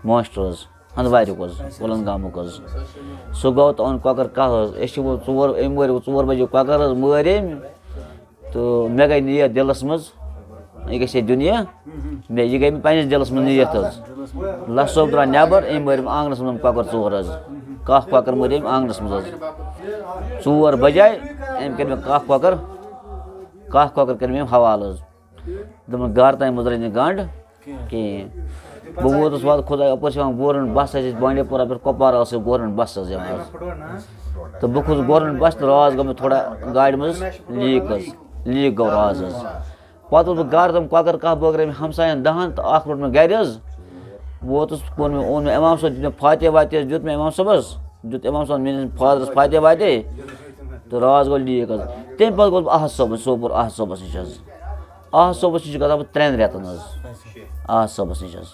ماسٹر حظ۔ ہَنٛدوارِ کُس، وُلَن گامُک حظ۔ سُہ گوٚو تہٕ اوٚن کۄکَر کَہہ حظ۔ أسۍ چھِ وۄنۍ ژور، أمۍ مٲرۍ وۄنۍ ژور بجے کۄکَر حظ، مٲرۍ أمۍ۔ تہٕ مےٚ گٔے نیت دِلَس منٛز، یہِ گژھِ ہے دُنیا۔ مےٚ، یہِ گٔے مےٚ پنٛنِس دِلَس منٛز نیت حظ۔ لَس صٲب درٛاو نٮ۪بَر، أمۍ مٲرۍ أمۍ آنٛگنَس منٛز کۄکَر ژور حظ۔ کَہہ کۄکَر مٲرۍ أمۍ آنٛگنَس منٛز حظ۔ ژور بجے، أمۍ کٔرۍ مےٚ کَہہ کۄکَر، کَہہ کۄکَر کٔرۍ مےٚ أمۍ حوالہٕ حظ۔ دوٚپُن، گرٕ تام مہ ترٲے نہٕ گنڈ کِہیٖنۍ۔ بہٕ ووتُس وَلہٕ خۄداے، اَپٲرۍ چھِ یِوان گورمٮ۪نٛٹ بَس حظ، أسۍ بانڈی پورہ پٮ۪ٹھ کۄپوارہ ٲس یہِ گورمٮ۪نٛٹ بَس حظ یِوان حظ، تہٕ بہٕ کھوٚتُس گورمٮ۪نٛٹ بَس تہٕ راز گوٚو مےٚ تھوڑا گاڑِ منٛز لیٖک حظ، لیٖک گوٚو راز حظ۔ پَتہٕ ووتُس بہٕ گرٕ، تِم کۄکَر کَہہ بٲگرٲے مےٚ ہمسایَن دَہَن تہٕ اَکھ روٚٹ مےٚ گَرِ حظ۔ ووتُس، کوٚر مےٚ، اوٚن مےٚ اِمام صٲب، دیُت مےٚ فاتحہ واتحہ حظ، دیُت مےٚ اِمام صٲبَس، دیُت اِمام صٲبَن میٛٲنِس فادرَس فاتحہ واتحہ۔ تہٕ راز گوٚو لیٖک حظ۔ تَمہِ پَتہٕ گوٚس بہٕ احد صٲبَس، سوپور احد صٲبَس نِش حظ۔ احد صٲبَس نِش چھُس گژھان بہٕ ترٛٮ۪ن رٮ۪تَن حظ۔ احد صٲبَس نِش حظ۔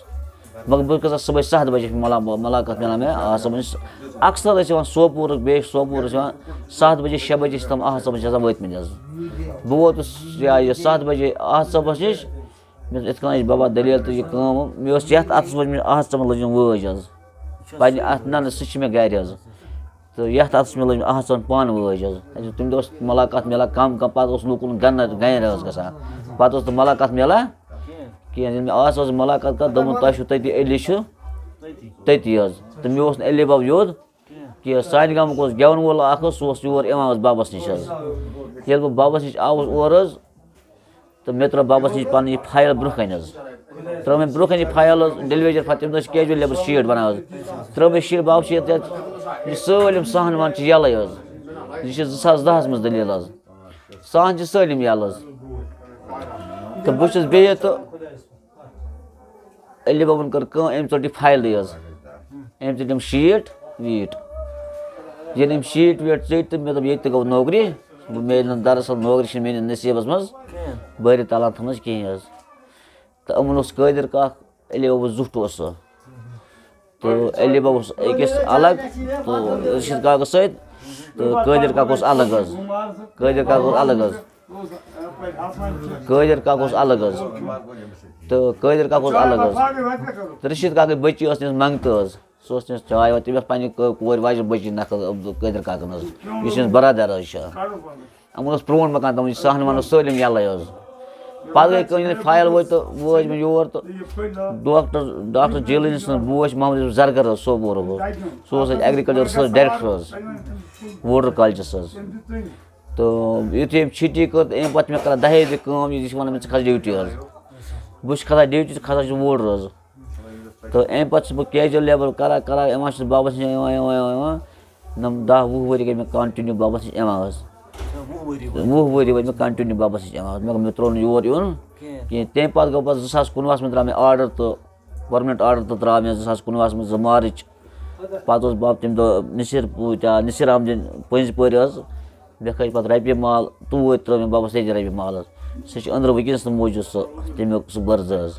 مگر بہٕ چھُس گژھان صُبحٲے ستھ بَجے، ملا-، مُلاقات مِلان مےٚ احد صٲبَس نِش۔ اَکثر ٲسۍ یِوان سوپورٕکۍ، بیٚیہِ سوپور ٲسۍ یِوان ستھ بَجے، شےٚ بَجے چھِ تِم احد صٲبَس نِش آسان وٲتۍمٕتۍ حظ۔ بہٕ ووتُس یا یہِ ستھ بَجے احد صٲبَس نِش۔ مےٚ دوٚپ، "یِتھ کٔنۍ چھِ بابا دٔلیٖل تہٕ یہِ کٲم۔" مےٚ اوس یَتھ اَتھَس منٛز، مےٚ احد صٲبَن لٔج وٲج حظ۔ پنٛنہِ اَتھٕ، نہ، نہ، سُہ چھِ مےٚ گَرِ حظ۔ تہٕ یَتھ اَتھَس مےٚ لٔج مےٚ احد صٲبَن پانہٕ وٲج حظ۔ اَسہِ اوس تَمہِ دۄہ اوس مُلاقات مِلان کَم کَم، پَتہٕ اوس لوٗکَن گَنَر گَنہِ حظ گژھان۔ پَتہٕ اوس نہٕ مُلاقات مِلان کِہیٖنۍ۔ ییٚلہِ مےٚ احد صٲبَس مُلاقات کٔر، دوٚپُن، "تۄہہِ چھُو تٔتی، علی چھُ تٔتی حظ۔" تہٕ مےٚ اوس نہٕ علی بَب یوٚد کینٛہہ۔ سانہِ گامُک اوس گٮ۪وَن وول اَکھ حظ، سُہ اوس یور یِوان حظ بَبَس نِش حظ۔ ییٚلہِ بہٕ بَبَس نِش آوُس اورٕ حظ، تہٕ مےٚ ترٛٲو بَبَس نِش پَنٕنۍ یہِ فایِل برٛونٛہہ کَنہِ حظ۔ ترٛٲو مےٚ برٛونٛہہ کَنہِ یہِ فایِل حظ، ڈیلیویجر فایِل، تَمہِ دۄہ چھِ کیجوَل لیبَر شیٖٹ بَنان حظ۔ ترٛٲو مےٚ شیٖٹ، بَب چھِ یَتھ، یَتھ، یہِ سٲلِم ساہَن وان چھِ یَلَے حظ۔ یہِ چھِ زٕ ساس دَہَس منٛز دٔلیٖل حظ۔ ساہَن چھِ سٲلِم یَلہٕ حظ۔ تہٕ بہٕ چھُس بِہِتھ تہٕ علی بابن کٔر کٲم، أمۍ ژٔٹ یہِ فایلٕے حظ۔ أمۍ ژٔٹۍ یِم شیٖٹ ویٖٹ۔ ییٚلہِ أمۍ شیٖٹ ویٖٹ ژٔٹۍ تہٕ مےٚ دوٚپ، "ییٚتہِ تہِ گوٚو نوکری، بہٕ میلہِ نہٕ دراصل نوکری چھِنہٕ میٛٲنِس نصیٖبَس منٛز بٲرِ تَلان تھٲومٕژ کِہیٖنۍ حظ۔" تہٕ یِمَن اوس قٲدِر کاک، علی بابا زیُٹھ اوس سُہ۔ تہٕ علی بابا اوس أکِس الگ، تہٕ رشیٖد کاکَس سۭتۍ، تہٕ قٲدِر کاک اوس الگ حظ۔ قٲدِر کاک اوس الگ حظ۔ قٲدِر کاک اوس الگ حظ۔ تہٕ قٲدِر کاک اوس الگ حظ۔ تہٕ رشیٖد کاکٕنۍ بٔچی ٲس تٔمِس منٛگتہٕ حظ۔ سُہ اوس تٔمِس چاے وٲلۍ، تٔمِس اوس پننہِ کٔ-، کورِ واجہِ بٔچی نقل عبدال قٲدِر کاکَن حظ، یُس أمِس برادر حظ چھُ۔ یِمَن اوس پرٛون مکان تھوٚمُت، یہِ سہن وَنو سٲلِم یَلَے حظ۔ پَتہٕ گٔے کٲم، ییٚلہِ فایِل وٲتۍ تہٕ وٲتۍ مےٚ یور تہٕ ڈاکٹر، ڈاکٹر جیلٲنی سٕنٛز بوے چھِ محمد یوسف زرگر حظ، سوپورُک حظ۔ سُہ اوس اَتہِ ایگریکلچر ریسرچ ڈائریکٹر حظ، ووٹر کالجَس حظ۔ تہٕ یُتھُے أمۍ چھُٹی کٔر تہٕ اَمہِ پَتہٕ چھِ مےٚ کَران دَہے بجہِ کٲم، یہِ چھِ وَنان، "مےٚ ژٕ کھَس ڈیوٹی حظ۔" بہٕ چھُس کھَسان ڈیوٹی، ژٕ کھَسان چھُس ووٹر حظ۔ تہٕ اَمہِ پَتہٕ چھُس بہٕ کیجوَل لیبَر کَران، کَران، یِوان چھُس بابَس نِش، یِوان، یِوان، یِوان، یِوان۔ نَم دَہ وُہ ؤری گٔے مےٚ کَنٹِنیوٗ بابَس نِش یِوان حظ۔ وُہ ؤری وٲتۍ مےٚ کَنٹِنیوٗ بابَس نِش یِوان حظ۔ مےٚ، مےٚ ترٛوو نہٕ یور یُن کِہیٖنۍ۔ تَمہِ پَتہٕ گوٚو پَتہٕ زٕ ساس کُنوُہَس منٛز درٛاو مےٚ آرڈَر تہٕ پٔرمِننٹ آرڈَر تہٕ درٛاو مےٚ زٕ ساس کُنوُہَس منٛز زٕ مارٕچ۔ پَتہٕ اوس باب تَمہِ دۄہ نصیٖر پوٗتۍ، آ، نصیٖر احمدٕنۍ پٔنٛزۍ پورِ حظ۔ مےٚ کھٔج پَتہٕ رۄپیہِ مال توٗرۍ، ترٛٲو مےٚ بَبَس ییٚتہِ رۄپیہِ مال حظ۔ سُہ چھُ أنٛدرٕ وٕنکیٚنَس تہِ موٗجوٗد سُہ، تَمیُک سُہ بٔرزٕ حظ۔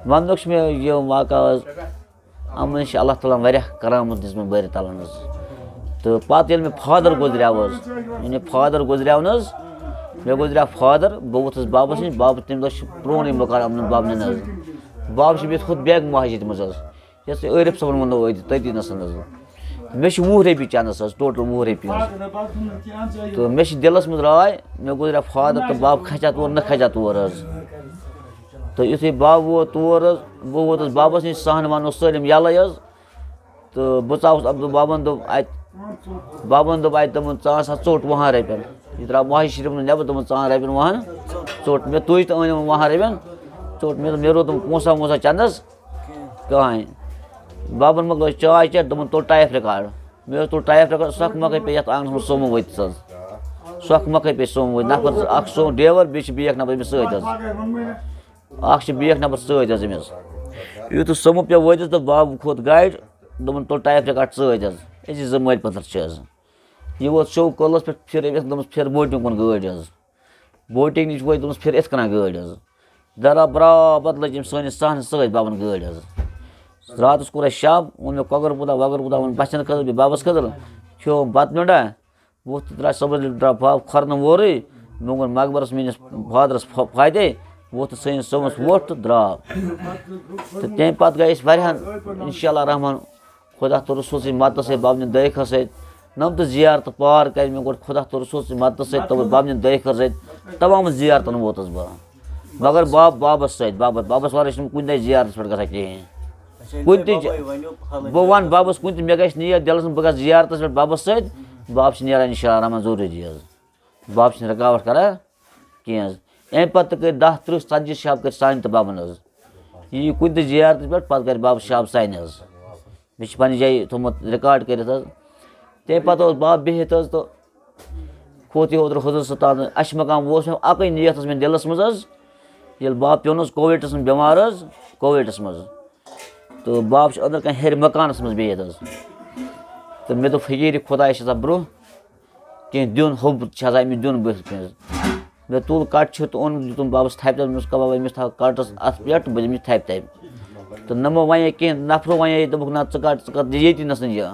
وَننُک چھُ مےٚ یہِ واقعہ حظ، یِمَن چھِ اللہ تعالیٰ ہَن واریاہ کرامت دِژمٕژ بٲرِ تَلَن حظ۔ تہٕ پَتہٕ ییٚلہِ مےٚ فادر گُزریٛاو حظ، ییٚلہِ مےٚ فادر گُزریٛاو نہٕ حظ، مےٚ گُزریٛاو فادر، بہٕ ووتھُس بَبَس نِش، بَب تَمہِ دۄہ چھُ پرٛونُے مکان یِمَن بَبَن حظ۔ بَب چھِ بِہِتھ ہُتھ بیک مسجد منٛز حظ۔ یۄس تۄہہِ عٲرِف صٲبَن ووٚنوُ أتۍ، تٔتی نَسَن حظ۔ مےٚ چھِ وُہ رۄپیہِ چَندَس حظ، ٹوٹل وُہ رۄپیہِ حظ۔ تہٕ مےٚ چھِ دِلَس منٛز راے، مےٚ گُزریٛاو فادر تہٕ بَب کھَسہِ ہا تور، نہ کھَسہِ ہا تور حظ۔ تہٕ یُتھُے بَب ووت تور حظ، بہٕ ووتُس بَبَس نِش، سہن وَنو سٲلِم یَلَے حظ۔ تہٕ بہٕ ژاوُس عبدال بَبَن دوٚپ اَتہِ، بَبَن دوٚپ اَتہِ، دوٚپُن، "ژٕ اَن سا ژوٚٹ وُہَن رۄپیَن۔" یہِ درٛاو ماجہِ شریٖفَن نٮ۪بَر، دوٚپُن، "ژٕ اَن رۄپیَن وُہَن ژوٚٹ۔" مےٚ تُج تہٕ أنِم وُہَن رۄپیَن ژوٚٹ۔ مےٚ دوٚپ، مےٚ روٗد نہٕ پونٛسہ وونٛسہ چَندَس کٕہٕنۍ۔ بَبَن مۄکلٲو چاے چٮ۪تھ، دوٚپُن، "تُل ٹایِپ رِکارڈ۔" مےٚ حظ تُل ٹایِپ رِکارڈ، سۄکھٕ مۄکھٕے پیٚیہِ یَتھ آنٛگنَس منٛز سومو وٲتِتھ حظ۔ سۄکھٕ مۄکھٕے پیٚیہِ سومو وٲتِتھ۔ نفر زٕ، اَکھ سومو ڈرٛیوَر، بیٚیہِ چھِ بیٚیہِ اَکھ نفر أمِس سۭتۍ حظ۔ اَکھ چھِ بیٚیہِ اَکھ نفر سۭتۍ حظ أمِس۔ یُتھ سومو پٮ۪ٹھ وٲتِس تہٕ بَب کھوٚت گاڑِ، دوٚپُن، "تُل ٹایِپ رِکارڈ سۭتۍ حظ۔ أسۍ زٕ مٲلۍ پٔتٕر چھِ حظ۔" یہِ ووت شو کٔدلَس پٮ۪ٹھ، پھِر أمِس، دوٚپمَس، "پھِر بوٹِنٛگ کُن گٲڑۍ حظ۔" بوٹِنٛگ نِش وٲتۍ، دوٚپمَس، "پھِر یِتھ کَنۍ گٲڑۍ حظ۔" درا برابر لٔج أمۍ سٲنِس سہنَس سۭتۍ بَبَن گٲڑۍ حظ۔ راتَس کوٚر اَسہِ شب، اوٚن مےٚ کۄکَر پوٗتا وۄکَر پوٗتا، اوٚن بَچَن خٲطرٕ، بیٚیہِ بَبَس خٲطرٕ۔ کھیوٚو بَتہٕ میوٚنٛڈا، ووٚتھ تہٕ درٛاو صُبحَس، درٛاو بَب کھۄرَن وورُے۔ مےٚ ووٚن مقبرَس میٛٲنِس فادرَس فا-، فاتحے، ووٚتھ تہٕ سٲنِس صٲبَس ووٚٹھ تہٕ درٛاو۔ تہٕ تَمہِ پَتہٕ گٔے أسۍ واریاہَن، اِنشاء اللہ رحمان، خۄدا تہٕ رسول سٕنٛدِ مدتہٕ سۭتۍ، بَبنہِ دٲخلہٕ سۭتۍ، نَم تہٕ زیارتہٕ پار کَرِ مےٚ گۄڈٕ خۄدا تہٕ رسول سٕنٛدِ مدتہٕ سۭتۍ، تہٕ بَبنہِ دٲخلہٕ سۭتۍ تَمام زیارتَن ووتُس بہٕ۔ مگر بَب، بَبَس سۭتۍ، بَبَس، بَبَس وَرٲے چھُنہٕ کُنہِ جایہِ زیارتَس پٮ۪ٹھ گژھان کِہیٖنۍ۔ کُنہِ تہِ جا-، بہٕ وَنہٕ بَبَس کُنہِ تہِ، مےٚ گژھِ نِیَت دِلَس منٛز، بہٕ گژھٕ زیارتَس پٮ۪ٹھ بَبَس سۭتۍ، بَب چھِ نیران اِنشاء اللہ رحمان ضروٗری حظ۔ بَب چھِنہٕ رُکاوَٹ کَران کینٛہہ حظ۔ اَمہِ پَتہٕ تہِ کٔرۍ دَہ، تٕرٛہ، ژَتجی شب کٔرۍ سانہِ تہٕ بَبَن حظ۔ یہِ یی کُنہِ تہِ زیارتہِ پٮ۪ٹھ، پَتہٕ کَرِ بَب شب سانہِ حظ۔ مےٚ چھِ پنٛنہِ جایہِ تھوٚمُت رِکارڈ کٔرِتھ حظ۔ تَمہِ پَتہٕ اوس بَب بِہِتھ حظ تہٕ کھوٚت یہِ اوترٕ حضور سُلطان۔ اَسہِ چھِ مقام ووس مےٚ اَکٕے نیت ٲس مےٚ دِلَس منٛز حظ۔ ییٚلہِ بَب پیوٚن حظ کووِڈَس منٛز بٮ۪مار حظ، کووِڈَس منٛز، تہٕ بَب چھُ أنٛدرٕ کَنہِ ہیٚرِ مکانَس منٛز بِہِتھ حظ۔ تہٕ مےٚ دوٚپ، فقیٖرِ خۄداے چھِ آسان برٛونٛہہ۔ کینٛہہ دیُن، حُب چھِ آسان أمِس دیُن برٛونٛہہ کَنہِ۔ مےٚ تُل کَٹہٕ چھُ تہٕ اوٚن، دیُتُم بابَس تھَپہِ تَل، مےٚ ووٚنُس، "کَباب، أمِس تھاو کَٹَس اَتھ پٮ۪ٹھ، بہٕ دِمہٕ یہِ تھَپہِ تھَپہِ۔" تہٕ نَمو وَنے کینٛہہ نَفرو وَنے، دوٚپُکھ، "نہ، ژٕ کَٹ، ژٕ کَر دِ ییٚتی نَسٕے یہِ۔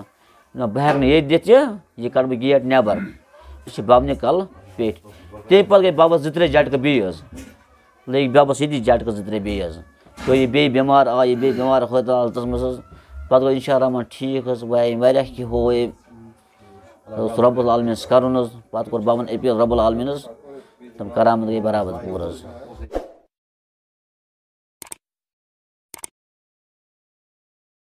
نہ، بہٕ ہٮ۪کہٕ نہٕ ییٚتہِ دِتھ یہِ، یہِ کَڑٕ بہٕ گیٹ نٮ۪بَر۔" یہِ چھِ بَبنہِ کَلہٕ پیٚٹھۍ۔ تَمہِ پَتہٕ گٔے بَبَس زٕ ترٛےٚ جَٹکہٕ بیٚیہِ حظ۔ لٔگۍ بَبَس ییٚتی جَٹکہٕ زٕ ترٛےٚ بیٚیہِ حظ۔ پیوٚو یہِ بیٚیہِ بٮ۪مار، آو یہِ بیٚیہِ بٮ۪مار حٲدثہٕ حالتَس منٛز حظ۔ پَتہٕ گوٚو اِنشاء الرحمن ٹھیٖک حظ، وۄنۍ واریاہ کینٛہہ ہوو أمۍ۔ اوس رب العالمینَس کَرُن حظ، پَتہٕ کوٚر بَبَن اپیٖل رب العالمینَس، تِم کرامت گٔے برابر پوٗرٕ حظ۔